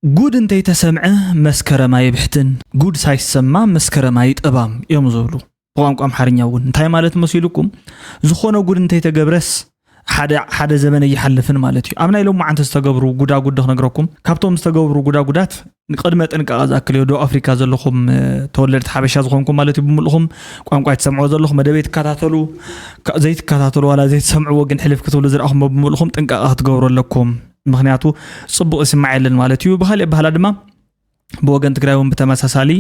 ጉድ እንተይተሰምዐ መስከረም ኣይብሕትን፣ ጉድ ሳይሰማ መስከረም ኣይጠባም እዮም ዝብሉ ብቋንቋ ኣምሓርኛ እውን። እንታይ ማለት መሲሉኩም? ዝኾነ ጉድ እንተይተገብረስ ሓደ ሓደ ዘበን ኣይሓልፍን ማለት እዩ። ኣብ ናይ ሎማዓንቲ ዝተገብሩ ጉዳጉድ ዶ ክነግረኩም? ካብቶም ዝተገብሩ ጉዳጉዳት ንቅድመ ጥንቃቐ ዝኣክል እዩ። ደቡብ ኣፍሪካ ዘለኹም ተወለድቲ ሓበሻ ዝኾንኩም ማለት እዩ፣ ብምልእኹም ቋንቋ ትሰምዕዎ ዘለኹም መደበይ ትከታተሉ፣ ዘይትከታተሉ ዋላ ዘይትሰምዕዎ ግን ሕልፍ ክትብሉ ዝረኣኹም ብምልእኹም ጥንቃቐ ክትገብሩ ኣለኩም። ምክንያቱ ፅቡቅ ይስማዕ የለን ማለት እዩ። ብካሊእ ኣባህላ ድማ ብወገን ትግራይ እውን ብተመሳሳሊ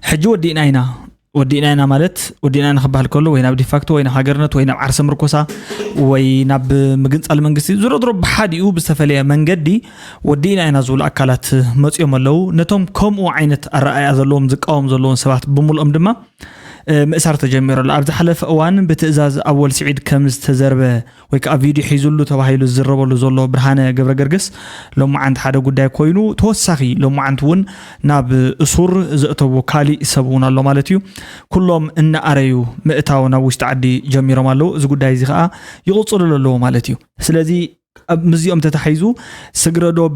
ሕጂ ወዲእና ኢና። ወዲእና ኢና ማለት ወዲእና ኢና ክበሃል ከሎ ወይ ናብ ዲፋክቶ ወይ ናብ ሃገርነት ወይ ናብ ዓርሰ ምርኮሳ ወይ ናብ ምግንፃል መንግስቲ ዝሮ ዝሮ ብሓዲኡ ብዝተፈለየ መንገዲ ወዲእና ኢና ዝብሉ ኣካላት መፅኦም ኣለዉ። ነቶም ከምኡ ዓይነት ኣረኣያ ዘለዎም ዝቃወም ዘለዎም ሰባት ብምልኦም ድማ ምእሳር ተጀሚሩ ኣሎ። ኣብ ዝሓለፈ እዋን ብትእዛዝ ኣወል ስዒድ ከም ዝተዘርበ ወይ ከዓ ቪድዮ ሒዙሉ ተባሂሉ ዝዝረበሉ ዘሎ ብርሃነ ገብረ ገርግስ ሎማዓንቲ ሓደ ጉዳይ ኮይኑ ተወሳኺ ሎማዓንቲ እውን ናብ እሱር ዘእተዎ ካሊእ ሰብ እውን ኣሎ ማለት እዩ። ኩሎም እናኣረዩ ምእታው ናብ ውሽጢ ዓዲ ጀሚሮም ኣለዉ። እዚ ጉዳይ እዚ ከዓ ይቕፅሉ ኣለዎ ማለት እዩ። ስለዚ ምስዚኦም ተታሒዙ ስግረዶብ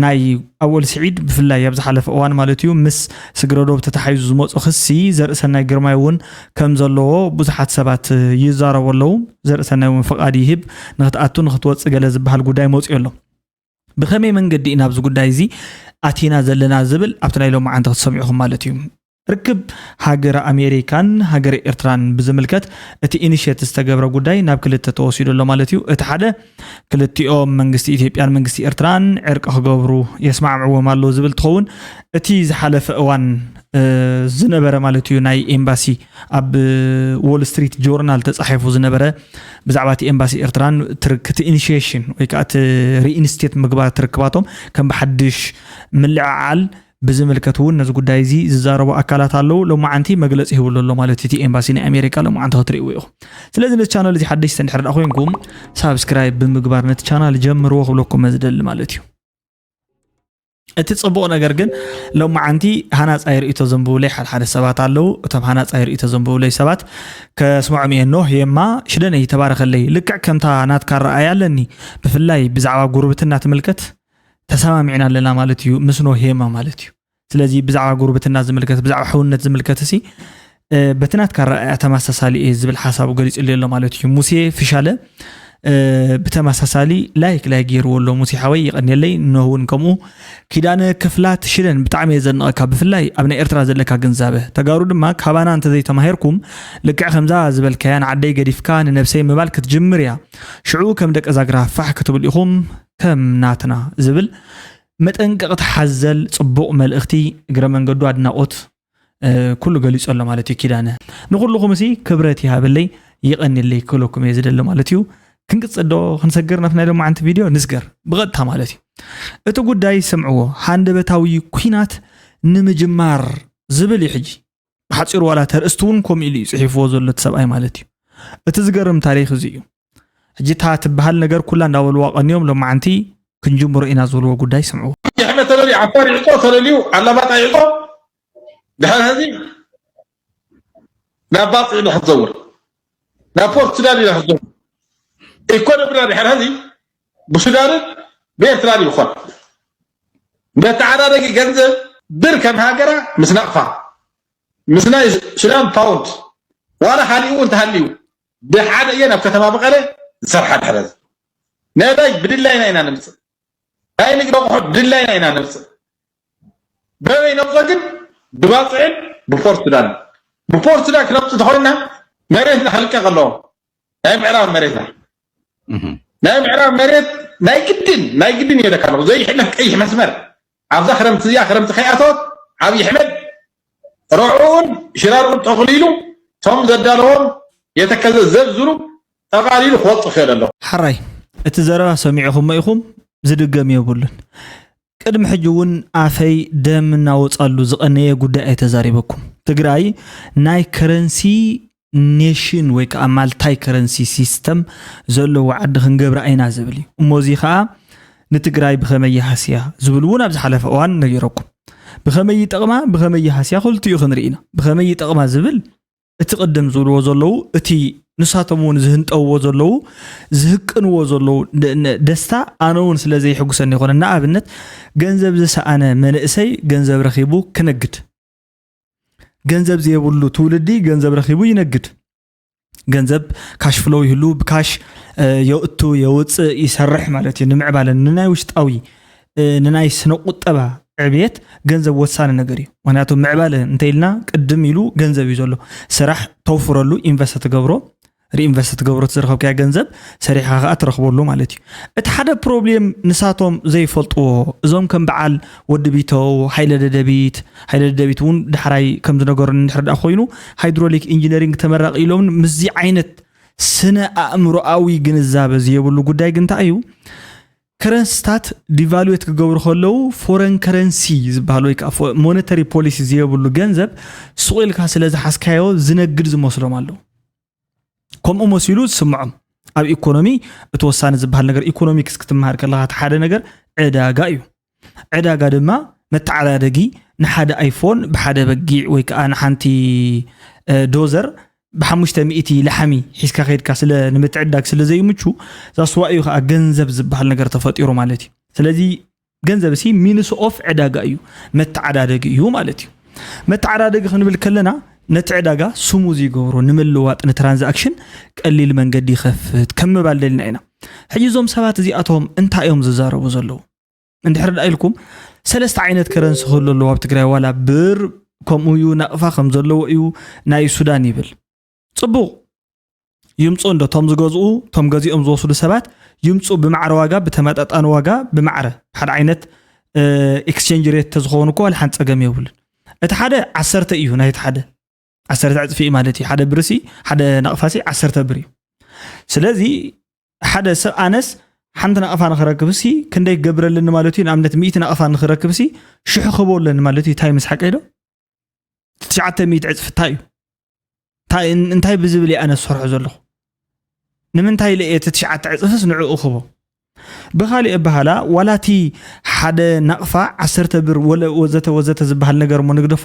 ናይ ኣወል ስዒድ ብፍላይ ኣብ ዝሓለፈ እዋን ማለት እዩ ምስ ስግረዶብ ተታሒዙ ዝመፁ ክሲ ዘርእሰናይ ግርማይ እውን ከም ዘለዎ ብዙሓት ሰባት ይዛረቡ ኣለዉ። ዘርእሰናይ እውን ፍቓድ ይህብ ንክትኣቱ ንክትወፅእ ገለ ዝበሃል ጉዳይ መፅኡ ኣሎ። ብኸመይ መንገዲ ኢና ኣብዚ ጉዳይ እዚ ኣቲና ዘለና ዝብል ኣብቲ ናይ ሎማዓንቲ ክትሰምዑኹም ማለት እዩ። ርክብ ሃገረ ኣሜሪካን ሃገረ ኤርትራን ብዝምልከት እቲ ኢኒሽየት ዝተገብረ ጉዳይ ናብ ክልተ ተወሲዱ ኣሎ ማለት እዩ። እቲ ሓደ ክልቲኦም መንግስቲ ኢትዮጵያን መንግስቲ ኤርትራን ዕርቂ ክገብሩ የስማዕምዕዎም ኣለዉ ዝብል እንትኸውን እቲ ዝሓለፈ እዋን ዝነበረ ማለት እዩ ናይ ኤምባሲ ኣብ ዎል ስትሪት ጆርናል ተፃሒፉ ዝነበረ ብዛዕባ እቲ ኤምባሲ ኤርትራን ትርክቲ ኢኒሽሽን ወይ ከዓ እቲ ሪኢንስቴት ምግባር ትርክባቶም ከም ብሓድሽ ምልዕዓል ብዝምልከት እውን ነዚ ጉዳይ እዚ ዝዛረቡ ኣካላት ኣለዉ። ሎማዓንቲ መግለፂ ሂብሉ ኣሎ ማለት እቲ ኤምባሲ ናይ ኣሜሪካ ሎማዓንቲ ክትርእይዎ ኢኹም። ስለዚ ነዚ ቻነል እዚ ሓደሽቲ እንድሕር ደኣ ኮይንኩም ሳብስክራይብ ብምግባር ነቲ ቻናል ጀምርዎ ክብለኩም ዝደሊ ማለት እዩ። እቲ ፅቡቕ ነገር ግን ሎማዓንቲ ሃናፃይ ርእይቶ ዘንብቡለይ ሓድሓደ ሰባት ኣለዉ። እቶም ሃናፃይ ርእይቶ ዘንብቡለይ ሰባት ከስምዖም እየ። ኖህ የማ ሽደነይ ተባረኸለይ። ልክዕ ከምታ ናትካ ረኣያ ኣለኒ። ብፍላይ ብዛዕባ ጉርብትና ትምልከት ተሰማሚዕና ኣለና ማለት እዩ ምስ ኖህ የማ ማለት እዩ። ስለዚ ብዛዕባ ጉርብትና ዝምልከት ብዛዕባ ሕውነት ዝምልከት እሲ በቲ ናትካ ረኣያ ተመሳሳሊ እየ ዝብል ሓሳቡ ገሊፅሉ ኣሎ ማለት እዩ። ሙሴ ፍሻለ ብተመሳሳሊ ላይክ ላይክ ገይርዎ ኣሎ ሙሴ ሓወይ ይቐንየለይ። ኖህ እውን ከምኡ። ኪዳነ ክፍላት ሽደን ብጣዕሚ እየ ዘድንቐካ ብፍላይ ኣብ ናይ ኤርትራ ዘለካ ግንዛበ። ተጋሩ ድማ ካባና እንተዘይተማሂርኩም ልክዕ ከምዛ ዝበልካያ ንዓደይ ገዲፍካ ንነብሰይ ምባል ክትጅምር እያ። ሽዑ ከም ደቂ ዛግራ ፋሕ ክትብል ኢኹም ከም ናትና ዝብል መጠንቀቕቲ ሓዘል ጽቡቕ መልእኽቲ እግረ መንገዱ ኣድናቖት ኩሉ ገሊጹ ኣሎ ማለት እዩ ኪዳነ። ንኹልኹም እሲ ክብረት ይሃበለይ ይቐንየለይ ክብለኩም እየ ዝደሊ ማለት እዩ። ክንቅጽል ዶ ክንሰግር ናብቲ ናይ ሎማዓንቲ ቪድዮ ንስገር ብቐጥታ ማለት እዩ። እቲ ጉዳይ ስምዕዎ ሃንደበታዊ ኲናት ንምጅማር ዝብል እዩ ሕጂ። ብሓጺሩ ዋላ ተርእስቲ እውን ከምኡ ኢሉ እዩ ጽሒፍዎ ዘሎ እቲ ሰብኣይ ማለት እዩ። እቲ ዝገርም ታሪኽ እዚ እዩ። ሕጂ እታ ትበሃል ነገር ኩላ እንዳበልዋ ቀንዮም ሎማዓንቲ ክንጅምሮ ኢና ዝብልዎ ጉዳይ ስምዕዎ። የሕመ ተለልዩ ዓፋር ይዕጾ ተለልዩ ዓላማጣ ይዕጾ ድሕሪ ሕዚ ናብ ባጽዕ ኢና ክትዘውር ናብ ፖርት ሱዳን ኢና ክትዘውር ኢኮኖሚና ድሕሪ ሕዚ ብሱዳንን ብኤርትራን ይኾን መተዓዳደጊ ገንዘብ ብር ከም ሃገራ ምስ ናቕፋ ምስ ናይ ሱዳን ፓውንድ ዋላ ካሊኡ እውን ተሃልዩ ብሓደ እየን ኣብ ከተማ መቐለ ዝሰርሓ ድሕሪ ሕዚ ነዳጅ ብድላይና ኢና ንምፅእ ናይ ንግዲ ኣቑሑ ብድላይና ኢና ነምፅእ በበይ ነምፆ ግን ብባፅዕን ብፖርት ሱዳን ብፖርት ሱዳን ክነምፅ ተኮይና መሬትና ክልቀቅ ኣለዎ ናይ ምዕራብ መሬትና ናይ ምዕራብ መሬት ናይ ግድን ናይ ግድን ይበለካ ኣለኹ ዘይሕለፍ ቀይሕ መስመር ኣብዛ ክረምቲ እዚኣ ክረምቲ ከይኣተወት ኣብይ ኣሕመድ ረዕኡን ሽራርኡን ጠቕሊሉ ቶም ዘዳለዎም የተከዘ ዘብዝሩ ጠቓሊሉ ክወፅእ ክእል ኣለዎ። ሓራይ እቲ ዘረባ ሰሚዕኹሞ ኢኹም ዝድገም የብሉን። ቅድሚ ሕጂ እውን ኣፈይ ደም እናወፃሉ ዝቐነየ ጉዳይ ኣይተዛሪበኩም። ትግራይ ናይ ከረንሲ ኔሽን ወይ ከዓ ማልታይ ከረንሲ ሲስተም ዘለዎ ዓዲ ክንገብራ ኢና ዝብል እዩ። እሞ እዚ ከዓ ንትግራይ ብኸመይ ይሃስያ ዝብል እውን ኣብ ዝሓለፈ እዋን ነጊረኩም። ብኸመይ ይጠቕማ ብኸመይ ይሃስያ ክልቲኡ ክንርኢ ኢና። ብኸመይ ይጠቕማ ዝብል እቲ ቅድም ዝብልዎ ዘለዉ እቲ ንሳቶም እውን ዝህንጠውዎ ዘለዉ ዝህቅንዎ ዘለዉ ደስታ ኣነ እውን ስለ ዘይሕጉሰኒ ይኮነ። ንኣብነት ገንዘብ ዝሰኣነ መንእሰይ ገንዘብ ረኪቡ ክነግድ፣ ገንዘብ ዘየብሉ ትውልዲ ገንዘብ ረኪቡ ይነግድ። ገንዘብ ካሽ ፍሎው ይህሉ፣ ብካሽ የእቱ የውፅእ ይሰርሕ ማለት እዩ። ንምዕባለ ንናይ ውሽጣዊ ንናይ ስነ ቁጠባ ዕብየት ገንዘብ ወሳኒ ነገር እዩ። ምክንያቱ ምዕባለ እንተኢልና ቅድም ኢሉ ገንዘብ እዩ ዘሎ። ስራሕ ተውፍረሉ፣ ኢንቨስት ትገብሮ፣ ሪኢንቨስት ትገብሮ፣ ትዝረኸብካያ ገንዘብ ሰሪሕካ ከዓ ትረኽበሉ ማለት እዩ። እቲ ሓደ ፕሮብሌም ንሳቶም ዘይፈልጥዎ፣ እዞም ከም በዓል ወዲ ቢተው፣ ሃይለ ደደቢት፣ ሃይለ ደደቢት እውን ዳሕራይ ከም ዝነገሩኒ እንድሕር ደኣ ኮይኑ ሃይድሮሊክ ኢንጂነሪንግ ተመራቂ ኢሎም ምስዚ ዓይነት ስነ ኣእምሮኣዊ ግንዛበ ዝየብሉ ጉዳይ ግን እንታይ እዩ? ከረንስታት ዲቫሉዌት ክገብሩ ከለዉ ፎረን ከረንሲ ዝበሃል ወይ ከዓ ሞኔተሪ ፖሊሲ ዝየብሉ ገንዘብ ሱቕ ኢልካ ስለ ዝሓዝካዮ ዝነግድ ዝመስሎም ኣለዉ። ከምኡ መሲሉ ዝስምዖም። ኣብ ኢኮኖሚ እቲ ወሳኒ ዝበሃል ነገር ኢኮኖሚክስ ክትመሃር ከለካ እቲ ሓደ ነገር ዕዳጋ እዩ። ዕዳጋ ድማ መተዓዳደጊ ንሓደ ኣይፎን ብሓደ በጊዕ ወይ ከዓ ንሓንቲ ዶዘር ብሓሙሽተ ሚእቲ ላሕሚ ሒዝካ ከይድካ ስለ ንምትዕዳግ ስለ ዘይምቹ ዛስዋ እዩ ከዓ ገንዘብ ዝበሃል ነገር ተፈጢሩ ማለት እዩ። ስለዚ ገንዘብ ሲ ሚንስ ኦፍ ዕዳጋ እዩ፣ መተዓዳደጊ እዩ ማለት እዩ። መተዓዳደጊ ክንብል ከለና ነቲ ዕዳጋ ስሙ ዝገብሮ ንምልዋጥ ንትራንዛክሽን ቀሊል መንገዲ ይኸፍት ከም ምባል ደልና ኢና። ሕጂ እዞም ሰባት እዚኣቶም እንታይ እዮም ዝዛረቡ ዘለዉ? እንድሕር ደኣ ኢልኩም ሰለስተ ዓይነት ከረንሲ ክህሉ ኣለዎ ኣብ ትግራይ፣ ዋላ ብር ከምኡ እዩ፣ ናቕፋ ከም ዘለዎ እዩ፣ ናይ ሱዳን ይብል። ፅቡቕ ይምፁ እንዶ ቶም ዝገዝኡ ቶም ገዚኦም ዝወስዱ ሰባት ይምፁ ብማዕረ ዋጋ ብተመጣጣኒ ዋጋ ብማዕረ ሓደ ዓይነት ኤክስቼንጅ ሬት ተዝኸውን እኮ ዋላ ሓንቲ ፀገም የብሉን። እቲ ሓደ ዓሰርተ እዩ ናይቲ ሓደ ዓሰርተ ዕፅፊ እዩ ማለት እዩ። ሓደ ብርሲ ሓደ ናቕፋሲ ዓሰርተ ብር እዩ። ስለዚ ሓደ ሰብ ኣነስ ሓንቲ ናቕፋ ንክረክብሲ ክንደይ ክገብር ኣለኒ ማለት እዩ? ንኣብነት ሚእቲ ናቕፋ ንክረክብሲ ሽሕ ክቦ ኣለኒ ማለት እዩ። እንታይ ምስ ሓቀይ ዶ? ትሽዓተ ሚእቲ ዕፅፊ እንታይ እዩ? እንታይ እንታይ ብዝብል እየ ኣነ ዝሰርሖ ዘለኹ? ንምንታይ ኢለ እየ እቲ ትሽዓተ ዕፅፍስ ንዕኡ ክቦ? ብካሊእ ኣበሃላ ዋላ እቲ ሓደ ናቕፋ ዓሰርተ ብር ወለ ወዘተ ወዘተ ዝበሃል ነገር እሞ ንግደፎ፣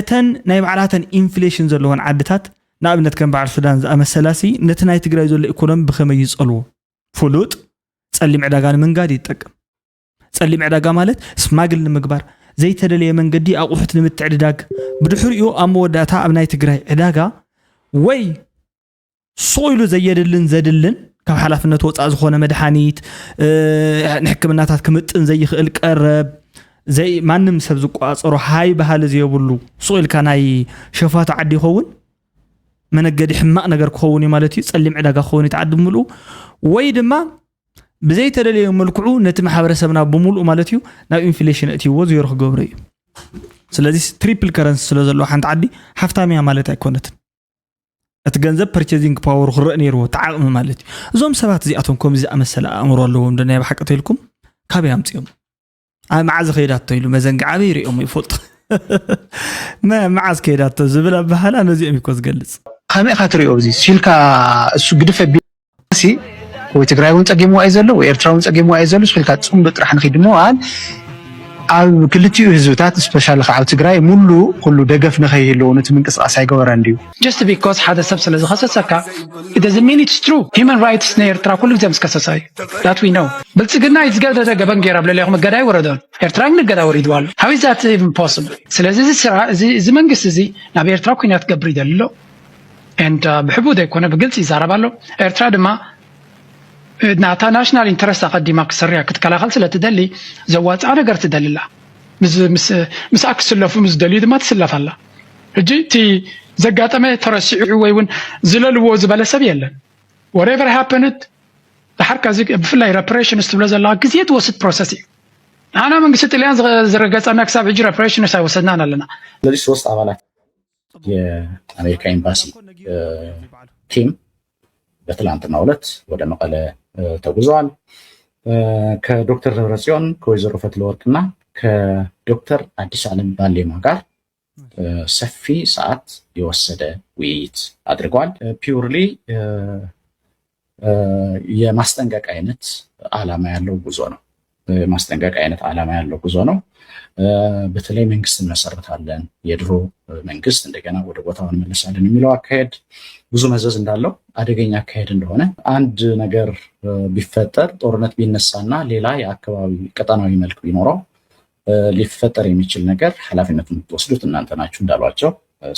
እተን ናይ ባዕላተን ኢንፍሌሽን ዘለወን ዓድታት ንኣብነት ከም በዓል ሱዳን ዝኣመሰላሲ ነቲ ናይ ትግራይ ዘሎ ኢኮኖሚ ብኸመይ ይፀልዎ? ፍሉጥ ጸሊም ዕዳጋ ንምንጋድ ይጠቅም። ጸሊም ዕዳጋ ማለት ስማግል ንምግባር፣ ዘይተደለየ መንገዲ ኣቑሑት ንምትዕድዳግ፣ ብድሕሪኡ ኣብ መወዳእታ ኣብ ናይ ትግራይ ዕዳጋ ወይ ሱቕ ኢሉ ዘየድልን ዘድልን ካብ ሓላፍነት ወፃእ ዝኾነ መድሓኒት ንሕክምናታት ክምጥን ዘይኽእል ቀረብ ዘይ ማንም ሰብ ዝቆፃፀሮ ሃይ ባህሊ ዘየብሉ ሱቕ ኢልካ ናይ ሸፋቱ ዓዲ ይኸውን መነገዲ ሕማቕ ነገር ክኸውን እዩ ማለት እዩ። ፀሊም ዕዳጋ ክኸውን እዩ ተዓዲ ብምልኡ ወይ ድማ ብዘይተደለየ መልክዑ ነቲ ማሕበረሰብና ብምልኡ ማለት እዩ ናብ ኢንፍሌሽን እትይዎ ዜሮ ክገብሮ እዩ። ስለዚ ትሪፕል ከረንሲ ስለ ዘለዎ ሓንቲ ዓዲ ሃፍታም እያ ማለት ኣይኮነትን። እቲ ገንዘብ ፐርቸዚንግ ፓወሩ ክረእ ነይርዎ እቲ ዓቕሚ ማለት እዩ። እዞም ሰባት እዚኣቶም ከምዚ ዝኣመሰለ ኣእምሮ ኣለዎም ዶ ናይ ብሓቂ ተይልኩም? ካበይ ኣምፅኦም? ኣብ መዓዝ ከይዳቶ ኢሉ መዘንግዓ ኣበይ ሪኦም ይፈልጡ? መ- መዓዝ ከይዳቶ ዝብል ኣበሃላ ነዚኦም እኮ ዝገልፅ። ከመይ ኢኻ ትሪኦ? እዚ ሲልካ እሱ ግድፍ ኣቢልሲ ወይ ትግራይ እውን ፀጊምዋ እዩ ዘሎ ወይ ኤርትራ እውን ፀጊምዋ እዩ ዘሎ። ሲልካ ፅምዶ ጥራሕ ንኺድ ምባል ኣብ ክልቲኡ ህዝብታት ስፔሻሊ ከዓ ኣብ ትግራይ ሙሉ ኩሉ ደገፍ ንኸይህልዎ ነቲ ምንቅስቃስ ኣይገበረን ድዩ? Just because ሓደ ሰብ ስለ ዝኸሰሰካ it doesn't mean it's true. Human rights ናይ ኤርትራ ኩሉ ግዜ ምስ ከሰሰ እዩ that we know። ብልፅግና እዩ ዝገደደ ገበን ገይሩ ኣብ ልዕሌኹም እገዳ ኣይወረዶን። ኤርትራ ግን እገዳ ወሪድዋ ኣሎ። How is that even possible? ስለዚ እዚ ስራ እዚ እዚ መንግስቲ እዚ ናብ ኤርትራ ኩናት ክገብር ይደሊ ኣሎ and ብሕቡእ ዘይኮነ ብግልፂ ይዛረብ ኣሎ። ኤርትራ ድማ ናታ ናሽናል ኢንተረስት ኣቐዲማ ክትሰርያ ክትከላኸል ስለ ትደሊ ዘዋፅኣ ነገር ትደሊ ኣላ። ምስኣ ክስለፉ ምስ ዝደልዩ ድማ ትስለፍ ኣላ። ሕጂ እቲ ዘጋጠመ ተረሲዑ ወይ እውን ዝለልዎ ዝበለ ሰብ የለን። Whatever happened ድሓር ከዚ ብፍላይ reparations ትብሎ ዘለዋ ግዜ ትወስድ ፕሮሰስ እዩ። ንዓና መንግስቲ ጥልያን ዝረገፀና ክሳብ ሕጂ reparations ኣይወሰድናን ኣለና። ስለዚህ ሶስት አባላት የአሜሪካ ኤምባሲ ቲም በትላንትናው ዕለት ወደ መቀለ ተጉዘዋል። ከዶክተር ደብረጽዮን ከወይዘሮ ፈትለወርቅና ከዶክተር አዲስ አለም ባሌማ ጋር ሰፊ ሰዓት የወሰደ ውይይት አድርገዋል። ፒውርሊ የማስጠንቀቅ አይነት አላማ ያለው ጉዞ ነው። ማስጠንቀቅ አይነት ዓላማ ያለው ጉዞ ነው። በተለይ መንግስት እንመሰርታለን፣ የድሮ መንግስት እንደገና ወደ ቦታው እንመልሳለን የሚለው አካሄድ ብዙ መዘዝ እንዳለው አደገኛ አካሄድ እንደሆነ፣ አንድ ነገር ቢፈጠር፣ ጦርነት ቢነሳና ሌላ የአካባቢ ቀጠናዊ መልክ ቢኖረው ሊፈጠር የሚችል ነገር ኃላፊነቱን የምትወስዱት እናንተ ናችሁ እንዳሏቸው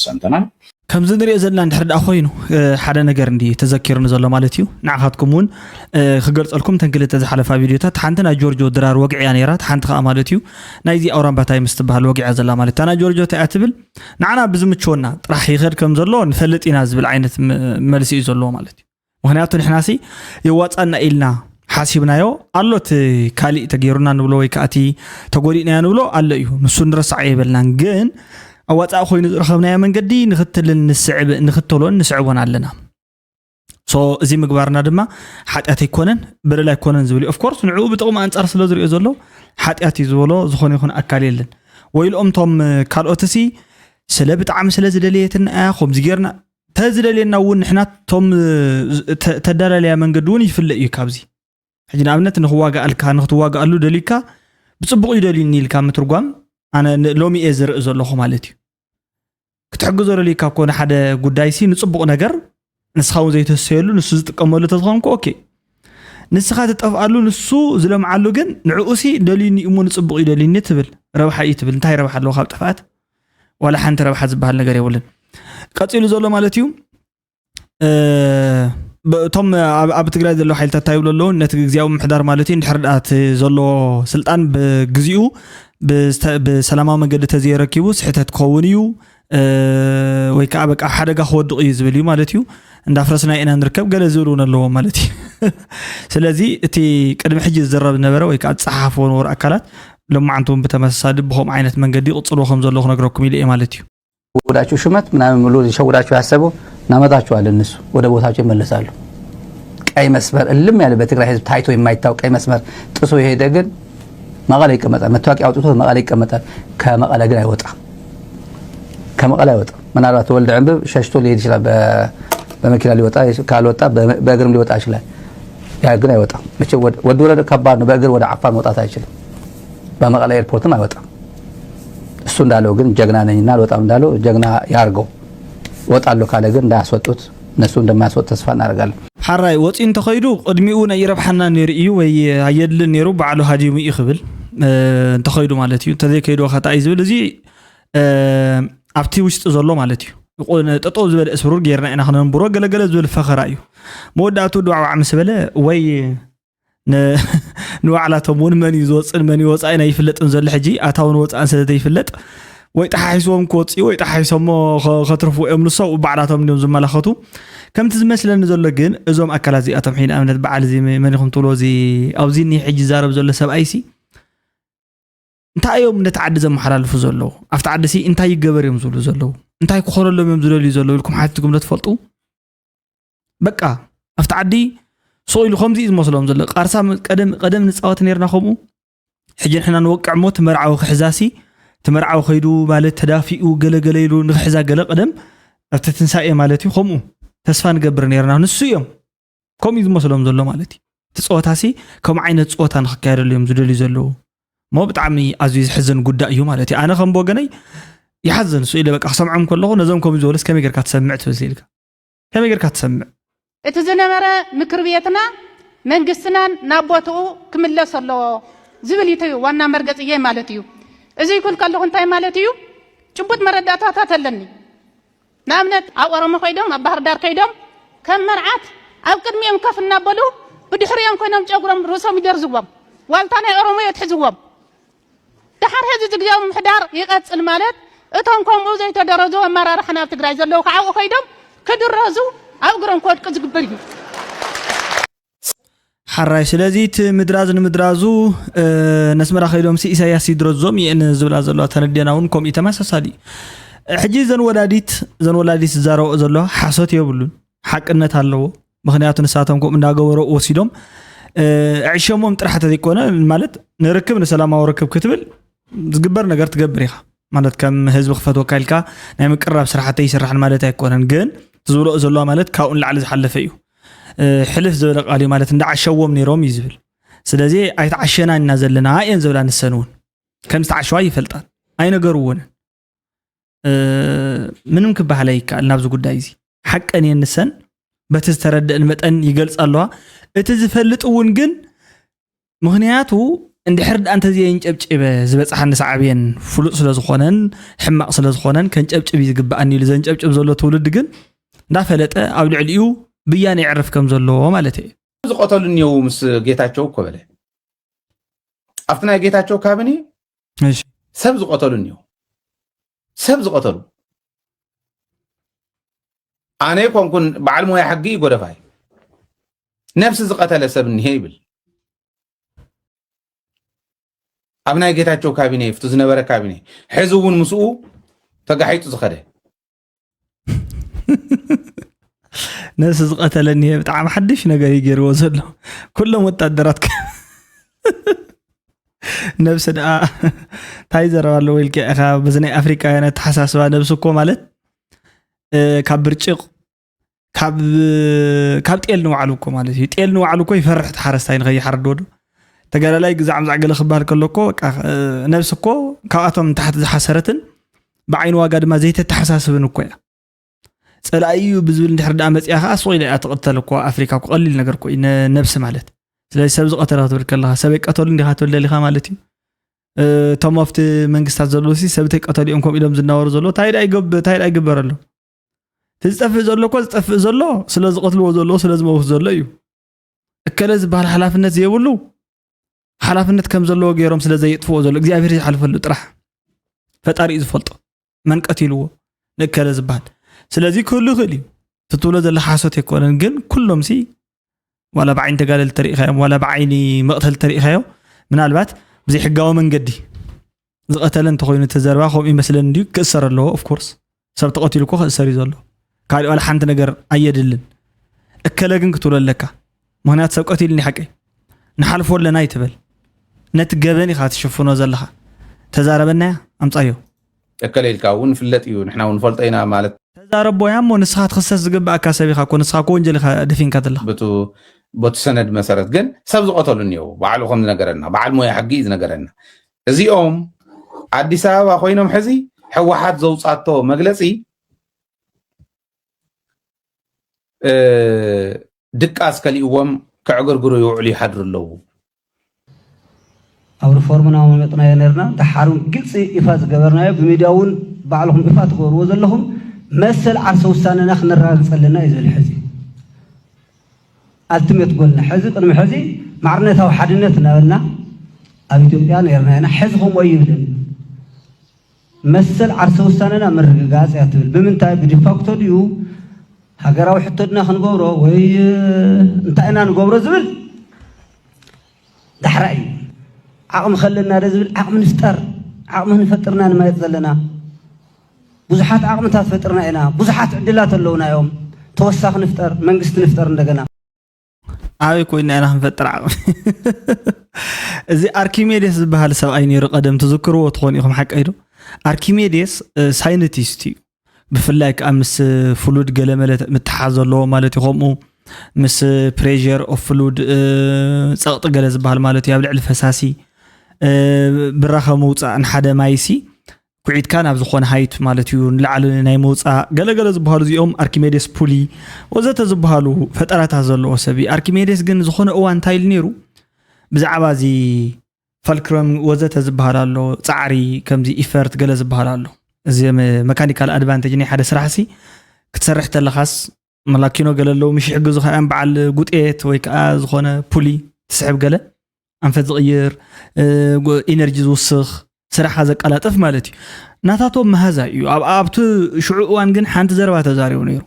ሰምተናል። ከምዚ ንሪኦ ዘለና እንድሕር ደኣ ኮይኑ ሓደ ነገር እንዲ ተዘኪሩኒ ዘሎ ማለት እዩ። ንዓኻትኩም እውን ክገልፀልኩም፣ እተን ክልተ ዝሓለፋ ቪድዮታት፣ ሓንቲ ናይ ጆርጆ ድራር ወግዒያ ነይራ፣ ሓንቲ ከዓ ማለት እዩ ናይዚ ኣውራምባታይ ምስ ትበሃል ወግዒያ ዘላ ማለት እታ ናይ ጆርጆ እንታይ እያ ትብል፣ ንዓና ብዝምችወና ጥራሕ ይኸድ ከም ዘሎ ንፈልጥ ኢና ዝብል ዓይነት መልሲ እዩ ዘለዎ ማለት እዩ። ምክንያቱ ንሕናሲ የዋፃና ኢልና ሓሲብናዮ ኣሎ፣ እቲ ካሊእ ተገይሩና ንብሎ ወይ ከዓ እቲ ተጎዲእናዮ ንብሎ ኣሎ እዩ፣ ንሱ ንረሳዖ የበልናን። ግን ኣዋፃእ ኮይኑ ዝረኸብናዮ መንገዲ ንክትልን ንስዕብ ንክተሎን ንስዕቦን ኣለና። ሶ እዚ ምግባርና ድማ ሓጢኣት ኣይኮነን፣ በደል ኣይኮነን ዝብል እዩ። ኦፍኮርስ ንዕኡ ብጥቕሚ ኣንፃር ስለ ዝሪኦ ዘሎ ሓጢኣት እዩ ዝበሎ ዝኾነ ይኹን ኣካል የለን። ወይ ኢሎም ቶም ካልኦትሲ ስለ ብጣዕሚ ስለ ዝደለየትና እያ ከምዚ ጌርና፣ ተዝደልየና እውን ንሕና ቶም ተዳላለያ መንገዲ እውን ይፍለእ እዩ። ካብዚ ሕጂ ንኣብነት ንክዋጋኣልካ ንክትዋጋኣሉ ደልዩካ ብፅቡቕ እዩ ደልዩኒ ኢልካ ምትርጓም ኣነ ሎሚ እየ ዝርኢ ዘለኹ ማለት እዩ። ክትሕግዞ ደልዩካ ኮነ ሓደ ጉዳይሲ ንፅቡቕ ነገር ንስኻ እውን ዘይተሰየሉ ንሱ ዝጥቀመሉ ተዝኾንኩ ኦኬ፣ ንስኻ ትጠፍኣሉ ንሱ ዝለምዓሉ ግን ንዕኡሲ ደልዩኒ እሞ ንፅቡቕ እዩ ደልዩኒ ትብል፣ ረብሓ እዩ ትብል። እንታይ ረብሓ ኣለዎ ካብ ጥፍኣት? ዋላ ሓንቲ ረብሓ ዝበሃል ነገር የብሉን። ቀፂሉ ዘሎ ማለት እዩ እቶም ኣብ ትግራይ ዘለዉ ሓይልታት እንታይ ይብሉ ኣለዉ? ነቲ ግዜያዊ ምምሕዳር ማለት እዩ እንድሕር ደኣ እቲ ዘሎ ስልጣን ብግዚኡ ብሰላማዊ መንገዲ ተዘየረኪቡ ስሕተት ክኸውን እዩ ወይ ከዓ በቃ ሓደጋ ክወድቕ እዩ ዝብል እዩ ማለት እዩ። እንዳፍረስና ኢና ንርከብ ገለ ዝብል እውን ኣለዎም ማለት እዩ። ስለዚ እቲ ቅድሚ ሕጂ ዝዘረብ ዝነበረ ወይ ከዓ ዝፀሓሓፍዎ ነበሩ ኣካላት ሎማዓንቲ እውን ብተመሳሳሊ ብከምኡ ዓይነት መንገዲ ይቕፅልዎ ከም ዘለዉ ክነግረኩም ኢለ እየ ማለት እዩ። ሸውዳችሁ ሽመት ምናምን ብሎ ሊሸውዳችሁ ያሰበው እናመጣችኋል። እነሱ ወደ ቦታቸው ይመለሳሉ። ቀይ መስመር እልም ያለ በትግራይ ህዝብ ታይቶ የማይታወቅ ቀይ መስመር ጥሶ የሄደ ግን መቀለ ይቀመጣል። መታወቂያ አውጥቶ መቀለ ይቀመጣል። ከመቀለ ግን አይወጣም። ከመቀለ አይወጣም። ምናልባት ተወልደ ዕንብብ ሸሽቶ ሊሄድ ይችላል። በመኪና ሊወጣ ካልወጣ በእግርም ሊወጣ ይችላል። ያ ግን አይወጣም። መቼ ወድ ውረድ ከባድ ነው። በእግር ወደ አፋር መውጣት አይችልም። በመቀለ ኤርፖርትም አይወጣም። እሱ እንዳለው ግን ጀግና ነኝና አልወጣም እንዳለው ጀግና ያርገው። እወጣለሁ ካለ ግን እንዳያስወጡት እነሱ እንደማያስወጡ ተስፋ እናደርጋለን። ሓራይ ወፂኡ እንተኸይዱ ቅድሚኡ ናይ ይረብሓና ነይሩ እዩ ወይ ኣየድልን ነይሩ ባዕሉ ሃዲሙ እዩ ክብል እንተኸይዱ ማለት እዩ። እንተዘይከይዱ ከታ እዩ ዝብል እዚ ኣብቲ ውሽጢ ዘሎ ማለት እዩ። ጠጠው ዝበለ እስሩር ጌርና ኢና ክነንብሮ ገለገለ ዝብል ፈኸራ እዩ። መወዳእቱ ድዋዕዋዕ ምስ በለ ወይ ንባዕላቶም እውን መን እዩ ዝወፅእን መን እዩ ወፃኢን ኣይፍለጥን ዘሎ ሕጂ ኣታውን ወፃእን ስለ ዘይፍለጥ ወይ ጠሓሒስዎም ክወፅኡ ወይ ጠሓሒሶሞ ከትርፉ እዮም ንሶም ባዕላቶም እንዲዮም ዝመላኸቱ። ከምቲ ዝመስለኒ ዘሎ ግን እዞም ኣካላት እዚኣቶም ሕጂ ንኣብነት በዓል እዚ መን ኢኹም ትብሎ እዚ ኣብዚ እኒሀ ሕጂ ዝዛረብ ዘሎ ሰብኣይ ሲ እንታይ እዮም ነቲ ዓዲ ዘመሓላልፉ ዘለዉ? ኣብቲ ዓዲ ሲ እንታይ ይገበር እዮም ዝብሉ ዘለዉ? እንታይ ክኾነሎም እዮም ዝደልዩ ዘለዉ ኢልኩም ሓቲትኩም ዶ ትፈልጡ? በቃ ኣብቲ ዓዲ ስቕ ኢሉ ከምዚ እዩ ዝመስሎም ዘሎ። ቃርሳ ቀደም ቀደም ንፃወት ነርና ከምኡ። ሕጂ ንሕና ንወቅዕ እሞ እቲ መርዓዊ ክሕዛ ሲ እቲ መርዓዊ ከይዱ ማለት ተዳፊኡ ገለገለ ኢሉ ንክሕዛ ገለ ቀደም ኣብቲ ትንሳኤ ማለት እዩ ከምኡ ተስፋ ንገብር ነርና። ንሱ እዮም ከምኡ እዩ ዝመስሎም ዘሎ ማለት እዩ። እቲ ፀወታ ሲ ከምኡ ዓይነት ፀወታ ንክካየደሉ እዮም ዝደልዩ ዘለዉ። እሞ ብጣዕሚ ኣዝዩ ዘሕዝን ጉዳይ እዩ ማለት እዩ። ኣነ ከም ብወገነይ ይሓዝን እሱ ኢለ በቃ ክሰምዖም ከለኹ ነዞም ከምኡ ዝበሉስ ከመይ ጌርካ ትሰምዕ ትብል ኢልካ ከመይ ጌርካ ትሰምዕ? እቲ ዝነበረ ምክር ቤትና መንግስትናን ናብ ቦትኡ ክምለስ ኣለዎ ዝብል እዩ ዋና መርገፅየይ ማለት እዩ። እዚ ይኩል ከለኹ እንታይ ማለት እዩ? ጭቡጥ መረዳእታታት ኣለኒ። ንኣብነት ኣብ ኦሮሞ ከይዶም ኣብ ባህር ዳር ከይዶም ከም መርዓት ኣብ ቅድሚኦም ከፍ እናበሉ ብድሕሪኦም ኮይኖም ጨጉሮም ርእሶም ይደርዝዎም። ዋልታ ናይ ኦሮሞ የትሕዝዎም። ደሓር ሕዚ እዚ ግዜያዊ ምምሕዳር ይቐጽል ማለት እቶም ከምኡ ዘይተደረዙ ኣመራርሓ ናብ ትግራይ ዘለዉ ከዓ ኣብኡ ከይዶም ክድረዙ ኣብ እግሮም ክወድቁ ዝግበር እዩ። ሓራይ ስለዚ እቲ ምድራዝ ንምድራዙ ነስመራ ከይዶም ሲ ኢሳያስ ይድረዞም ይእን ዝብላ ዘለዋ ተነዴና እውን ከምኡ ተመሳሳሊ እዩ። ሕጂ ዘን ወላዲት ዘን ወላዲት ዝዛረብኦ ዘለዋ ሓሶት የብሉን፣ ሓቅነት ኣለዎ። ምክንያቱ ንሳቶም ከምኡ እንዳገበሩ ወሲዶም ዕሸሞም ጥራሕ ተዘይኮነ ማለት ንርክብ ንሰላማዊ ርክብ ክትብል ዝግበር ነገር ትገብር ኢኻ ማለት ከም ህዝቢ ክፈትወካ ኢልካ ናይ ምቅራብ ስራሕቲ ይስራሕን ማለት ኣይኮነን። ግን ዝብሎ ዘለዋ ማለት ካብኡ ንላዕሊ ዝሓለፈ እዩ። ሕልፍ ዝበለ ቃል እዩ ማለት እንዳዓሸዎም ነይሮም እዩ ዝብል። ስለዚ ኣይተዓሸናን ኢና ዘለና እየን ዝብላ። ንሰን እውን ከም ዝተዓሸዋ ይፈልጣን ኣይነገርዎንን። ምንም ክበሃል ኣይከኣል ናብዚ ጉዳይ እዚ። ሓቀን እየን ንሰን በቲ ዝተረደአን መጠን ይገልጻ ኣለዋ። እቲ ዝፈልጥ እውን ግን ምኽንያቱ እንድሕር ደኣ እንተዘየንጨብጭበ ዝበጽሓኒ ሳዕቤን ፍሉጥ ስለ ዝኾነን ሕማቕ ስለ ዝኾነን ከንጨብጭብ እዩ ዝግብኣኒ ኢሉ ዘንጨብጭብ ዘሎ ትውልዲ ግን እንዳፈለጠ ኣብ ልዕሊኡ ብያነ የዕርፍ ከም ዘለዎ ማለት እየ። ዝቐተሉ እኒው ምስ ጌታቸው እኮ በለ ኣብቲ ናይ ጌታቸው ካቢኔ ሰብ ዝቐተሉ እኒው ሰብ ዝቐተሉ ኣነ ይኮንኩን በዓል ሞያ ሕጊ ይጎደፋይ ነብሲ ዝቐተለ ሰብ እኒሄ ይብል ኣብ ናይ ጌታቸው ካቢኔ ፍቱ ዝነበረ ካቢኔ ሕዚ እውን ምስኡ ተጋሒጡ ዝኸደ ነብሲ ዝቐተለኒ ብጣዕሚ ሓድሽ ነገር እዩ ገይርዎ ዘሎ ኩሎም ወታደራት ነብሲ ደኣ እንታይ ዘረባ ኣለዎ ኢልካ ኢኻ በዚ ናይ ኣፍሪቃውያን ኣተሓሳስባ ነብሲ እኮ ማለት ካብ ብርጭቕ ካብ ካብ ጤል ንባዕሉ እኮ ማለት እዩ ጤል ንባዕሉ እኮ ይፈርሕ ተሓረስታይ ንኸይሓርድ ወዶ ተጋዳላይ ግዛዕ ምዛዕ ገለ ክበሃል ከሎ እኮ በቃ ነብሲ እኮ ካብኣቶም ንታሕቲ ዝሓሰረትን ብዓይኒ ዋጋ ድማ ዘይተተሓሳስብን እኮ እያ ጸላኢ እዩ ብዝብል እንድሕር ደኣ መጽያ ከዓ ሱቕ ኢለ እያ ትቕተል እኮ ኣፍሪካ እኮ ቀሊል ነገር እኮ እዩ ነብሲ ማለት ስለዚ ሰብ ዝቐተለ ክትብል ከለኻ ሰበይ ቀተሉ እንዲኻ ትብል ደሊኻ ማለት እዩ እቶም ኣብቲ መንግስታት ዘለዉ ሲ ሰብ ተይቀተሉ እዮም ከምኡ ኢሎም ዝናበሩ ዘለዉ እንታይ ደኣ ይገብ እንታይ ደኣ ይግበር ኣሎ እቲ ዝጠፍእ ዘሎ እኮ ዝጠፍእ ዘሎ ስለ ዝቐትልዎ ዘለዉ ስለ ዝመውት ዘሎ እዩ እከለ ዝበሃል ሓላፍነት ዘይብሉ ሓላፍነት ከም ዘለዎ ገይሮም ስለ ዘየጥፍዎ ዘሎ እግዚኣብሔር ይሓልፈሉ ጥራሕ ፈጣሪ እዩ ዝፈልጦ መን ቀቲልዎ ንእከለ ዝበሃል ስለዚ ክህሉ ይኽእል እዩ ትትብሎ ዘለ ሓሶት ኣይኮነን ግን ኩሎም ሲ ዋላ ብዓይኒ ተጋደልቲ ተሪኢኻዮም ዋላ ብዓይኒ መቕተልቲ ተሪኢኻዮ ምናልባት ብዘይሕጋዊ መንገዲ ዝቐተለ እንተኾይኑ እቲ ዘረባ ከምኡ ይመስለኒ እንድዩ ክእሰር ኣለዎ of course ሰብ ተቐቲሉ እኮ ክእሰር እዩ ዘሎ ካሊእ ዋላ ሓንቲ ነገር ኣየድልን እከለ ግን ክትብሎ ኣለካ ምኽንያቱ ሰብ ቀቲሉኒ ሓቀይ ንሓልፎ ኣለና ይትበል ነቲ ገበን ኢኻ ትሽፍኖ ዘለኻ ተዛረበናያ ኣምፃዮ እከለ ኢልካ እውን ፍለጥ እዩ ንሕና እውን ንፈልጦ ኢና ማለት ተዛረቦያ እሞ ንስኻ ትኽሰስ ዝግብኣካ ሰብ ኢኻ እኮ ንስኻ እኮ ወንጀል ኢኻ ደፊንካ ዘለኻ በቱ በቱ ሰነድ መሰረት ግን ሰብ ዝቐተሉ እኒው ባዕሉ ከም ዝነገረና በዓል ሞያ ሕጊ እዩ ዝነገረና እዚኦም ኣዲስ ኣበባ ኮይኖም ሕዚ ሕወሓት ዘውፃቶ መግለፂ ድቃስ ከሊእዎም ከዕግርግሩ ይውዕሉ ይሓድሩ ኣለዉ። ኣብ ሪፎርምና መመጥናዮ ነርና ደሓሩን ግልፂ ይፋ ዝገበርናዮ ብሚድያ እውን ባዕልኹም ይፋ ትገብርዎ ዘለኹም መሰል ዓርሰ ውሳነና ክነረጋግፀ ኣለና እዩ ዝብል ሕዚ ኣልቲሜት ጎልና ሕዚ ቅድሚ ሕዚ ማዕርነታዊ ሓድነት እናበልና ኣብ ኢትዮጵያ ነርና ኢና ሕዚ ከምኡ ኣይብልን መሰል ዓርሰ ውሳነና ምርግጋፅ እያ ትብል ብምንታይ ብዲፋክቶ ድዩ ሃገራዊ ሕቶ ድና ክንገብሮ ወይ እንታይ ኢና ንገብሮ ዝብል ዳሕራይ እዩ ዓቕሚ ከለና ዶ ዝብል ዓቕሚ ንፍጠር ዓቕሚ ንፈጥርና ንመየጥ ዘለና ብዙሓት ዓቕምታት ፈጥርና ኢና ብዙሓት ዕድላት ኣለውና እዮም ተወሳኺ ንፍጠር መንግስቲ ንፍጠር እንደገና ኣበይ ኮይና ኢና ክንፈጥር ዓቕሚ እዚ ኣርኪሜዴስ ዝበሃል ሰብኣይ ነይሩ ቀደም ትዝክርዎ ትኾኑ ኢኹም ሓቀይ ዶ ኣርኪሜዴስ ሳይንቲስት እዩ ብፍላይ ከዓ ምስ ፍሉድ ገለመለ ምትሓዝ ዘለዎ ማለት እዩ ከምኡ ምስ pressure of fluid ጸቕጢ ገለ ዝበሃል ማለት እዩ ኣብ ልዕሊ ፈሳሲ ብራኸ ምውፃእ ንሓደ ማይሲ ኩዒትካ ናብ ዝኾነ height ማለት እዩ ንላዕሊ ናይ ምውፃእ ገለገለ ዝበሃሉ እዚኦም ኣርኪሜዴስ ፑሊ ወዘተ ዝበሃሉ ፈጠራታት ዘለዎ ሰብ እዩ ኣርኪሜዴስ ግን ዝኾነ እዋን እንታይ ኢሉ ነይሩ ብዛዕባ እዚ ፈልክረም ወዘተ ዝበሃል ኣሎ ፃዕሪ ከምዚ effort ገለ ዝበሃል ኣሎ እዚ mechanical advantage ናይ ሓደ ስራሕ ሲ ክትሰርሕ ተለኻስ መላኪኖ ገለ ኣለዉ ምሽ ይሕግዙ ከኣም በዓል ጉጤት ወይ ከዓ ዝኾነ ፑሊ ትስሕብ ገለ ኣንፈት ዝቕይር ኢነርጂ ዝውስኽ ስራሕኻ ዘቀላጥፍ ማለት እዩ ናታቶም መሃዛ እዩ ኣብቲ ሽዑ እዋን ግን ሓንቲ ዘረባ ተዛሪቡ ነይሩ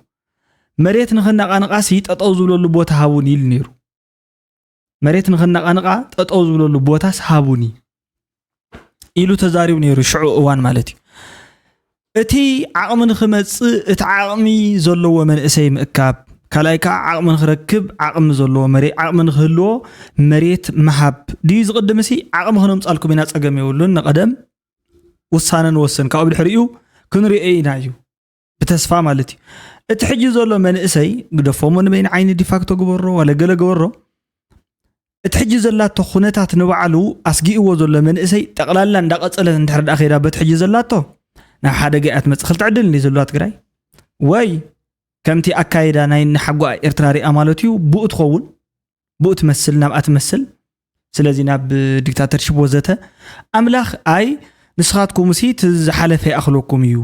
መሬት ንኽነቃንቃሲ ጠጠው ዝብለሉ ቦታ ሃቡን ኢሉ ነይሩ መሬት ንኽነቃንቃ ጠጠው ዝብለሉ ቦታስ ሃቡኒ ኢሉ ተዛሪቡ ነይሩ ሽዑ እዋን ማለት እዩ እቲ ዓቕሚ ንኽመፅእ እቲ ዓቕሚ ዘለዎ መንእሰይ ምእካብ ካልኣይ ከዓ ዓቕሚ ንኽረክብ ዓቕሚ ዘለዎ መሬት ዓቕሚ ንክህልዎ መሬት ምሃብ ድዩ ዝቕድም ሲ ዓቕሚ ክነምፃልኩም ኢና ፀገም የብሉን ንቐደም ውሳነ ንወስን ካብኡ ብድሕሪኡ ክንሪኦ ኢና እዩ ብተስፋ ማለት እዩ እቲ ሕጂ ዘሎ መንእሰይ ግደፎሞ ንበይን ዓይኒ ዲፋክቶ ግበሮ ዋለ ገለ ግበሮ እቲ ሕጂ ዘላቶ ኩነታት ንባዕሉ ኣስጊእዎ ዘሎ መንእሰይ ጠቕላላ እንዳቐጸለት እንድሕር ደኣ ከይዳ በቲ ሕጂ ዘላቶ ናብ ሓደጋ እያ ትመጽእ። ክልተ ዕድል እንዲ ዘለዋ ትግራይ። ወይ ከምቲ ኣካይዳ ናይ ንሓጓኣ ኤርትራ ሪኣ ማለት እዩ፣ ብኡ ትኸውን፣ ብኡ ትመስል፣ ናብኣ ትመስል። ስለዚ ናብ ዲክታተርሺፕ ወዘተ ኣምላኽ ኣይ ንስኻትኩም ሲ እቲ ዝሓለፈ ይኣኽለኩም እዩ፣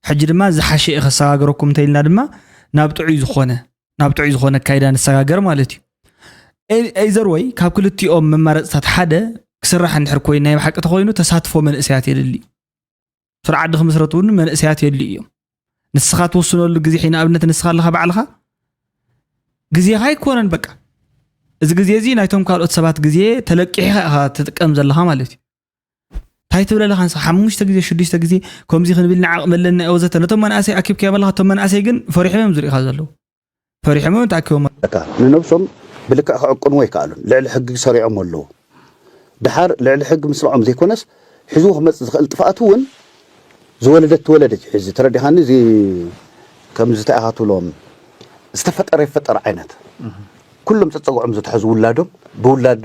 ሕጂ ድማ ዝሓሸ እየ ከሰጋግረኩም እንተኢልና ድማ ናብ ጥዑይ ዝኾነ ናብ ጥዑይ ዝኾነ ኣካይዳ ንሰጋገር ማለት እዩ። ኤዘር ወይ ካብ ክልቲኦም መማረፅታት ሓደ ክስራሕ እንድሕር ኮይኑ ናይ ብሓቂ ተኮይኑ ተሳትፎ መንእሰያት የድሊ። ስርዓት ድክምስረት እውን መንእሰያት የድሊ እዮም። ንስኻ ትወስነሉ ግዜ ሒ ንኣብነት ንስኻ ኣለኻ ባዕልኻ ግዜኻ ኣይኮነን በቃ። እዚ ግዜ እዚ ናይቶም ካልኦት ሰባት ግዜ ተለቂሕኻ ኢኻ ትጥቀም ዘለኻ ማለት እዩ። እንታይ ትብል ኣለኻ ንስኻ ሓሙሽተ ግዜ ሽዱሽተ ግዜ ከምዚ ክንብል ንዓቕሚ ኣለና ወዘተ ነቶም መናእሰይ ኣኪብካዮም ኣለኻ። እቶም መናእሰይ ግን ፈሪሖም እዮም ዝርእኻ ዘለዉ። ፈሪሖም እዮም ተኣኪቦም ኣለዉ። በቃ ንነብሶም ብልክዕ ክዕቅንዎ ኣይከኣሉን። ልዕሊ ሕጊ ሰሪዖም ኣለዉ። ድሓር ልዕሊ ሕጊ ምስርዖም ዘይኮነስ ሒዝዎ ክመፅእ ዝኽእል ጥፍኣት እውን ዝወለደት ትወለደት እዩ። ሕዚ ተረዲኻኒ እዚ ከምዚ እንታይ ኢኻ ትብሎም ዝተፈጠረ ይፈጠር ዓይነት ኩሎም ፀፀግዖም ዝተሐዙ ውላዶም ብውላድ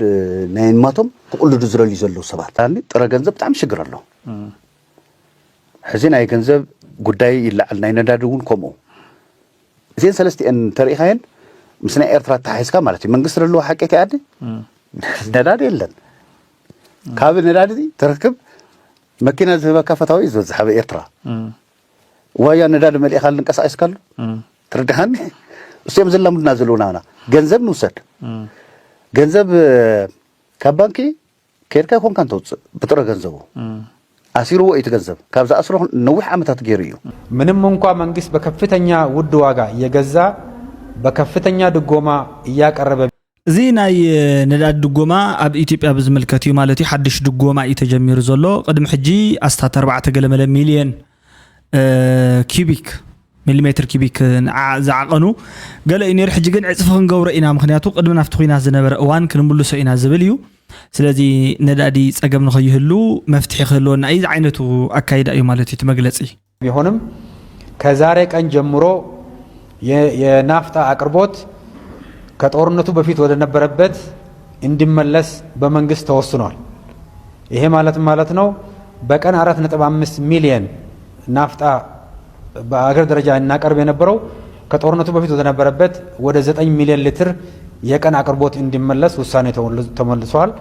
ናይ ንማቶም ክቕልዱ ዝደልዩ ዘለዉ ሰባት ኣኒ ጥረ ገንዘብ ብጣዕሚ ሽግር ኣሎ። ሕዚ ናይ ገንዘብ ጉዳይ ይለዓል ናይ ነዳዲ እውን ከምኡ እዚን ሰለስቲኤን ተሪኢኻየን ምስ ናይ ኤርትራ ተሓሒዝካ ማለት እዩ መንግስቲ ዘለዎ ሓቂ እቲ ዓዲ ነዳዲ የለን ካብ ነዳዲ ትረክብ መኪና ዝህበካ ፈታዊ እዩ ዝበዝሕ ኣብ ኤርትራ ዋያ ነዳዲ መሊእካ ልንቀሳቀስካሉ ትርድሃኒ እሶም ዘላምዱና ዘለዉ ናና ገንዘብ ንውሰድ ገንዘብ ካብ ባንኪ ከይድካ ይኮንካ እንተውፅእ ብጥረ ገንዘቡ ኣሲርዎ እዩ እቲ ገንዘብ ካብ ዝኣስሮ ነዊሕ ዓመታት ገይሩ እዩ ምንም እንኳ መንግስት በከፍተኛ ውድ ዋጋ እየገዛ በከፍተኛ ድጎማ እያቀረበ እዚ ናይ ነዳዲ ድጎማ ኣብ ኢትዮጵያ ብዝምልከት እዩ ማለት እዩ። ሓድሽ ድጎማ እዩ ተጀሚሩ ዘሎ። ቅድሚ ሕጂ ኣስታት ኣርባዕተ ገለመለ ሚልዮን ኪቢክ ሚሊሜትር ኪቢክ ዝዓቐኑ ገለ እዩ ነይሩ። ሕጂ ግን ዕፅፊ ክንገብሮ ኢና፣ ምክንያቱ ቅድሚ ናብቲ ኩናት ዝነበረ እዋን ክንምልሶ ኢና ዝብል እዩ። ስለዚ ነዳዲ ፀገም ንኸይህሉ መፍትሒ ክህልወና እዩ። እዚ ዓይነቱ ኣካይዳ እዩ ማለት እዩ እቲ መግለፂ። ቢሆንም ከዛሬ ቀን ጀምሮ የናፍጣ አቅርቦት ከጦርነቱ በፊት ወደነበረበት እንዲመለስ በመንግስት ተወስኗል። ይሄ ማለት ማለት ነው በቀን አራት ነጥብ አምስት ሚሊየን ናፍጣ በአገር ደረጃ እናቀርብ የነበረው ከጦርነቱ በፊት ወደነበረበት ወደ ዘጠኝ ሚሊዮን ሊትር የቀን አቅርቦት እንዲመለስ ውሳኔ ተመልሷል።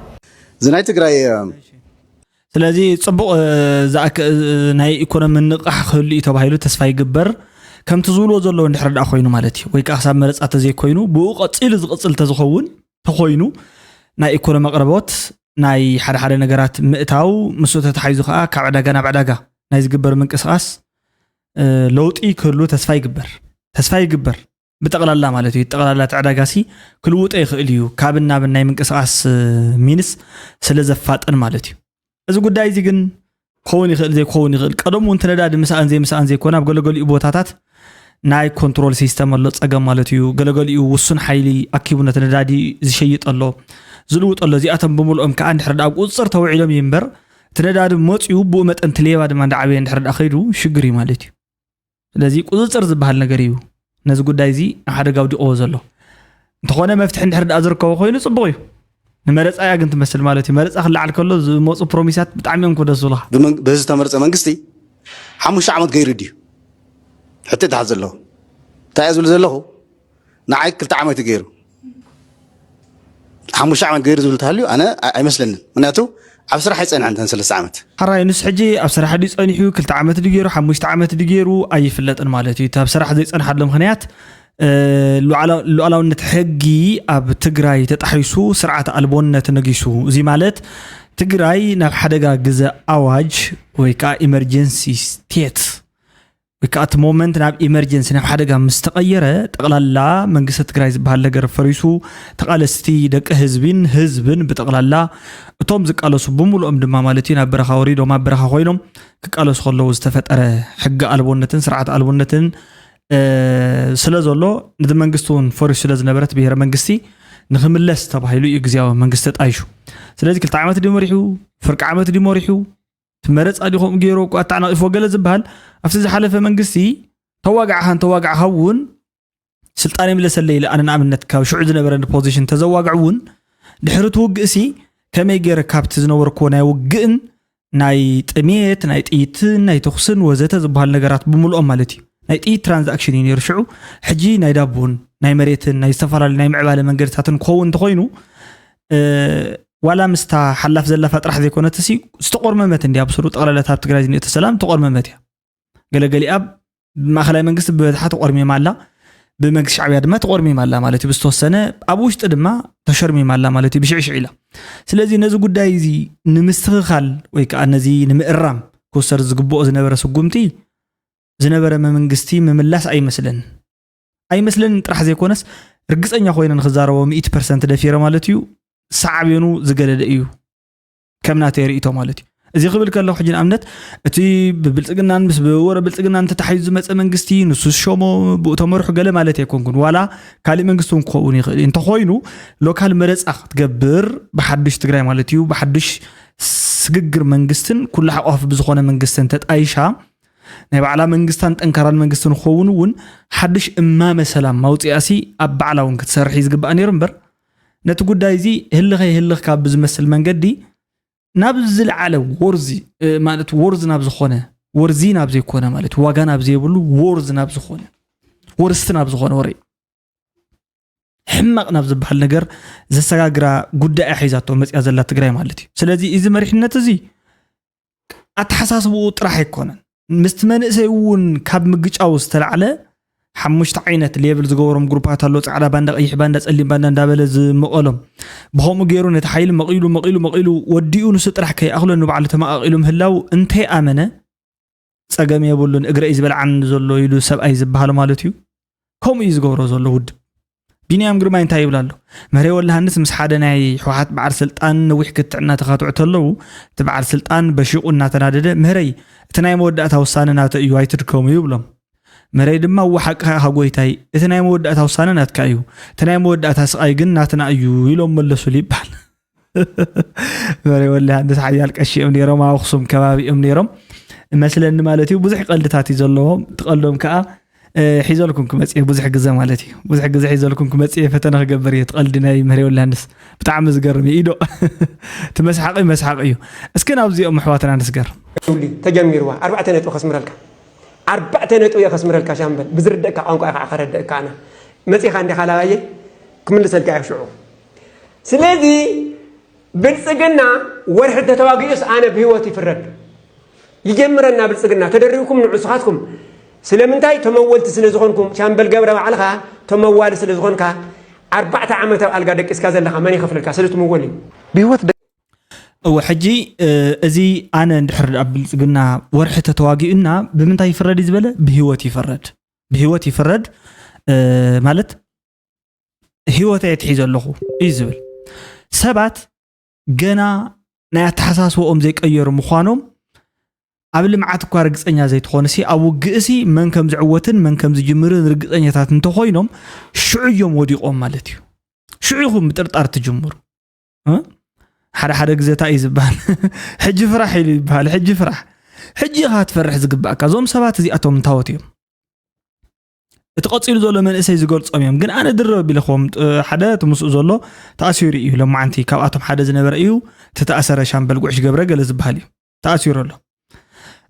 ዝናይ ትግራይ ስለዚ ፅቡቕ ናይ ኢኮኖሚ ምንቕቓሕ ክህሉ እዩ ተባሂሉ ተስፋ ይግበር። ከምቲ ዝብልዎ ዘለዉ እንድሕር ደኣ ኮይኑ ማለት እዩ፣ ወይ ከዓ ክሳብ መረፃ ተዘይኮይኑ ብኡ ቀፂሉ ዝቕፅል ተዝኸውን ተኮይኑ ናይ ኢኮኖሚ ኣቕርቦት ናይ ሓደ ሓደ ነገራት ምእታው ምስኡ ተተሓይዙ ከዓ ካብ ዕዳጋ ናብ ዕዳጋ ናይ ዝግበር ምንቅስቃስ ለውጢ ክህሉ ተስፋ ይግበር ተስፋ ይግበር። ብጠቕላላ ማለት እዩ። ጠቕላላ እቲ ዕዳጋ ሲ ክልውጦ ይኽእል እዩ፣ ካብን ናብን ናይ ምንቅስቓስ ሚንስ ስለ ዘፋጥን ማለት እዩ። እዚ ጉዳይ እዚ ግን ክኸውን ይኽእል ዘይክኸውን ይኽእል። ቀደም እውን እቲ ነዳዲ ምስኣን ዘይምስኣን ዘይኮነ ኣብ ገለገሊኡ ቦታታት ናይ ኮንትሮል ሲስተም ኣሎ ፀገም ማለት እዩ። ገለገሊኡ ውሱን ሓይሊ ኣኪቡ ነቲ ነዳዲ ዝሸይጥ ኣሎ፣ ዝልውጥ ኣሎ። እዚኣቶም ብምልኦም ከዓ እንድሕር ደኣ ኣብ ቁፅፅር ተውዒሎም እዩ እምበር እቲ ነዳዲ መፅኡ ብኡ መጠን እቲ ሌባ ድማ እንዳዓበየ እንድሕር ደኣ ከይዱ ሽግር እዩ ማለት እዩ። ስለዚ ቁፅፅር ዝበሃል ነገር እዩ ነዚ ጉዳይ እዚ ኣብ ሓደጋ ኣውዲቕዎ ዘሎ። እንተኾነ መፍትሒ እንድሕር ደኣ ዝርከቦ ኮይኑ ፅቡቕ እዩ። ንመረፃ እያ ግን ትመስል ማለት እዩ። መረፃ ክለዓል ከሎ ዝመፁ ፕሮሚሳት ብጣዕሚ እዮም ክደስ ዝብሉኻ። ብመን- በዚ ዝተመረፀ መንግስቲ ሓሙሽተ ዓመት ገይሩ ድዩ ሕቶ ይተሓዝ ዘለዎ እንታይ እየ ዝብል ዘለኹ ንዓይ ክልተ ዓመት እዩ ገይሩ ሓሙሽተ ዓመት ገይሩ ዝብል ተሃልዩ ኣነ ኣይ- ኣይመስለንን ምክንያቱ ኣብ ስራሕ ኣይፀንሐን እተን ሰለስተ ዓመት ሓራይ ንሱ ሕጂ ኣብ ስራሕ ድዩ ፀኒሑ ክልተ ዓመት ድዩ ገይሩ ሓሙሽተ ዓመት ድዩ ገይሩ ኣይፍለጥን ማለት እዩ። እቲ ኣብ ስራሕ ዘይፀንሓሉ ምክንያት ሉዓላውነት ሕጊ ኣብ ትግራይ ተጣሒሱ ስርዓት ኣልቦነት ነጊሱ። እዚ ማለት ትግራይ ናብ ሓደጋ ግዘ ኣዋጅ ወይ ከዓ ኢመርጀንሲ ስቴት ወይ ከዓ እቲ ሞመንት ናብ ኢመርጀንሲ ናብ ሓደጋ ምስ ተቐየረ ጠቕላላ መንግስቲ ትግራይ ዝበሃል ነገር ፈሪሱ ተቓለስቲ ደቂ ህዝቢን ህዝብን ብጠቕላላ እቶም ዝቃለሱ ብምሉኦም ድማ ማለት እዩ ናብ በረኻ ወሪዶም ኣብ በረኻ ኮይኖም ክቃለሱ ከለዉ ዝተፈጠረ ሕጊ ኣልቦነትን ስርዓት ኣልቦነትን ስለ ዘሎ ነቲ መንግስቲ እውን ፈሪሱ ስለ ዝነበረ እቲ ብሄረ መንግስቲ ንክምለስ ተባሂሉ እዩ ግዜያዊ መንግስቲ ተጣይሹ። ስለዚ ክልተ ዓመት ድዩ መሪሑ ፍርቂ ዓመት ድዩ መሪሑ እቲ መረፃ ድዩ ከምኡ ገይሩ እኮ ኣተዓናቒፍዎ ገለ ዝበሃል ኣብቲ ዝሓለፈ መንግስቲ ተዋጋዕኻን ተዋጋዕኻ እውን ስልጣን ይምለሰለይ ኢለ ኣነ ንኣብነት ካብ ሽዑ ዝነበረኒ ፖዚሽን ተዘዋግዕ እውን ድሕሪ እቲ ውግእ ሲ ከመይ ገይረ ካብቲ ዝነበርኩዎ ናይ ውግእን ናይ ጥሜት ናይ ጥይትን ናይ ተኹስን ወዘተ ዝበሃል ነገራት ብምልኦም ማለት እዩ። ናይ ጥይት ትራንዛክሽን እዩ ነይሩ ሽዑ። ሕጂ ናይ ዳቦን ናይ መሬትን ናይ ዝተፈላለዩ ናይ ምዕባለ መንገድታትን ክኸውን እንተኾይኑ ዋላ ምስታ ሓላፍ ዘላፋ ጥራሕ ዘይኮነት ሲ ዝተቆርመመት እንዲያ ብስሩ ጠቕላላ ኣብ ትግራይ ዝኒኦ ሰላም ተቆርመመት እያ። ገለገሊኣ ማእኸላይ መንግስቲ ብበዝሓ ተቆርሚማ ኣላ፣ ብመንግስቲ ሻዕብያ ድማ ተቆርሚማ ኣላ ማለት እዩ። ብዝተወሰነ ኣብ ውሽጢ ድማ ተሸርሚማ ኣላ ማለት እዩ ብሽዕሽዕ ኢላ። ስለዚ ነዚ ጉዳይ እዚ ንምስትኽኻል ወይ ከዓ ነዚ ንምእራም ክውሰድ ዝግብኦ ዝነበረ ስጉምቲ ዝነበረ መንግስቲ ምምላስ ኣይመስለንን ኣይመስለንን ጥራሕ ዘይኮነስ ርግፀኛ ኮይነ ንክዛረቦ ሚእቲ ፐርሰንት ደፊረ ማለት እዩ። ሳዕቤኑ ዝገደደ እዩ ከም ናተይ ርእይቶ ማለት እዩ። እዚ ክብል ከለኹ ሕጂ ንኣብነት እቲ ብብልፅግናን ምስ ብወረ ብልፅግናን ተታሒዙ ዝመፀ መንግስቲ ንሱ ዝሸሞ ብኡ ተመርሑ ገለ ማለት ኣይኮንኩን። ዋላ ካሊእ መንግስቲ እውን ክኸውን ይኽእል እዩ። እንተኾይኑ ሎካል መረፃ ክትገብር ብሓዱሽ ትግራይ ማለት እዩ ብሓዱሽ ስግግር መንግስትን ኩሉ ሓቋፍ ብዝኾነ መንግስትን ተጣይሻ ናይ ባዕላ መንግስታን ጠንካራን መንግስትን ክኸውን እውን ሓዱሽ እማመ ሰላም ማውፅኣሲ ኣብ ባዕላ እውን ክትሰርሕ እዩ ዝግባእ ነይሩ እምበር ነቲ ጉዳይ እዚ ህልኸ ይህልኽ ካብ ብዝመስል መንገዲ ናብ ዝለዓለ ወርዚ ማለት ወርዝ ናብ ዝኾነ ወርዚ ናብ ዘይኮነ ማለት ዋጋ ናብ ዘይብሉ ወርዝ ናብ ዝኾነ ወርስቲ ናብ ዝኾነ ወረ ሕማቕ ናብ ዝበሃል ነገር ዘሰጋግራ ጉዳይ ሒዛቶ መፅያ ዘላ ትግራይ ማለት እዩ። ስለዚ እዚ መሪሕነት እዚ ኣተሓሳስብኡ ጥራሕ ኣይኮነን ምስቲ መንእሰይ እውን ካብ ምግጫው ዝተላዕለ ሓሙሽተ ዓይነት ሌብል ዝገበሮም ግሩፓት ኣሎ። ፃዕዳ ባንዳ፣ ቀይሕ ባንዳ፣ ፀሊም ባንዳ እንዳበለ ዝመቐሎም ብኸምኡ ገይሩ ነቲ ሓይሊ መቒሉ መቒሉ መቒሉ ወዲኡ ንሱ ጥራሕ ከይኣኽሎ ንባዕሉ ተመቓቒሉ ምህላው እንተይኣመነ ፀገም የብሉን እግረ እዩ ዝበልዓኒ ዘሎ ኢሉ ሰብኣይ ዝበሃል ማለት እዩ። ከምኡ እዩ ዝገብሮ ዘሎ ውድብ። ቢንያም ግርማይ እንታይ ይብል ኣሎ? ምህሬ ወልደሃንስ ምስ ሓደ ናይ ህወሓት በዓል ስልጣን ነዊሕ ክትዕ እናተኻትዑ ተለዉ እቲ በዓል ስልጣን በሺቑ እናተናደደ ምህረይ እቲ ናይ መወዳእታ ውሳነ ናተ እዩ ኣይትድከሙ ይብሎም። ምህረይ ድማ እወ ሓቅኻ ኢኻ ጎይታይ እቲ ናይ መወዳእታ ውሳነ ናትካ እዩ እቲ ናይ መወዳእታ ስቓይ ግን ናትና እዩ ኢሎም መለሱሉ ይበሃል። ምህረይ ወልደሃንስ ሓያል ቀሺ እዮም ነይሮም ኣብ ኣኽሱም ከባቢ እዮም ነይሮም መስለኒ ማለት እዩ ብዙሕ ቀልድታት እዩ ዘለዎ ትቐልዶም ከዓ ሒዘልኩም ክመፅእ ብዙሕ ግዘ ማለት እዩ ብዙሕ ግዘ ሒዘልኩም ክመፅእ ፈተነ ክገብር እየ ትቐልዲ ናይ ምህሪ ወላንስ ብጣዕሚ ዝገርም እዩ ኢዶ እቲ መስሓቂ መስሓቂ እዩ እስኪ ናብዚኦም ኣሕዋትና ንስገር ተጀሚርዋ ኣርባዕተ ነጥቢ ከስምረልካ ኣርባዕተ ነጥቢ እየ ከስምረልካ ሻምበል ብዝርደእካ ቋንቋ ኢኻ ከረደእካ ኣነ መፂኻ እንዲኻ ላባየ ክምልሰልካ እየ ሽዑ ስለዚ ብልፅግና ወርሒ ተተዋጊኡስ ኣነ ብህይወት ይፍረድ ይጀምረና ብልፅግና ተደሪብኩም ንዑ ስኻትኩም ስለምንታይ ተመወልቲ ስለ ዝኾንኩም ሻምበል ገብረ ባዕልኻ ተመዋሊ ስለ ዝኾንካ ኣርባዕተ ዓመት ኣብ ኣልጋ ደቂስካ ዘለኻ መን ይኸፍለልካ ስለ ትምወል እዩ ብህይወት እወ ሕጂ እዚ ኣነ እንድሕር ኣብ ብልፅግና ወርሒ ተተዋጊኡና ብምንታይ ይፍረድ እዩ ዝበለ ብህይወት ይፍረድ ብህይወት ይፍረድ ማለት ህይወተይ ኣትሒዘ ኣለኹ እዩ ዝብል ሰባት ገና ናይ ኣተሓሳስበኦም ዘይቀየሩ ምዃኖም ኣብ ልምዓት እኳ ርግፀኛ ዘይትኾንሲ ኣብ ውግእሲ መን ከም ዝዕወትን መን ከም ዝጅምርን ርግፀኛታት እንተኾይኖም ሽዑ እዮም ወዲቖም ማለት እዩ ሽዑ ኢኹም ምጥርጣር ትጅምሩ ሓደ ሓደ ግዜ እንታይ እዩ ዝበሃል ሕጂ ፍራሕ ኢሉ ይበሃል ሕጂ ፍራሕ ሕጂ ኢኻ ትፈርሕ ዝግባእካ እዞም ሰባት እዚኣቶም እንታወት እዮም እቲ ቀፂሉ ዘሎ መንእሰይ ዝገልፆም እዮም ግን ኣነ ድርብ ኣቢለ ክዎም ሓደ እቲ ምስኡ ዘሎ ተኣሲሩ እዩ ሎማዓንቲ ካብኣቶም ሓደ ዝነበረ እዩ እቲ ተኣሰረ ሻምበል ጉዕሽ ገብረ ገለ ዝበሃል እዩ ተኣሲሩ ኣሎ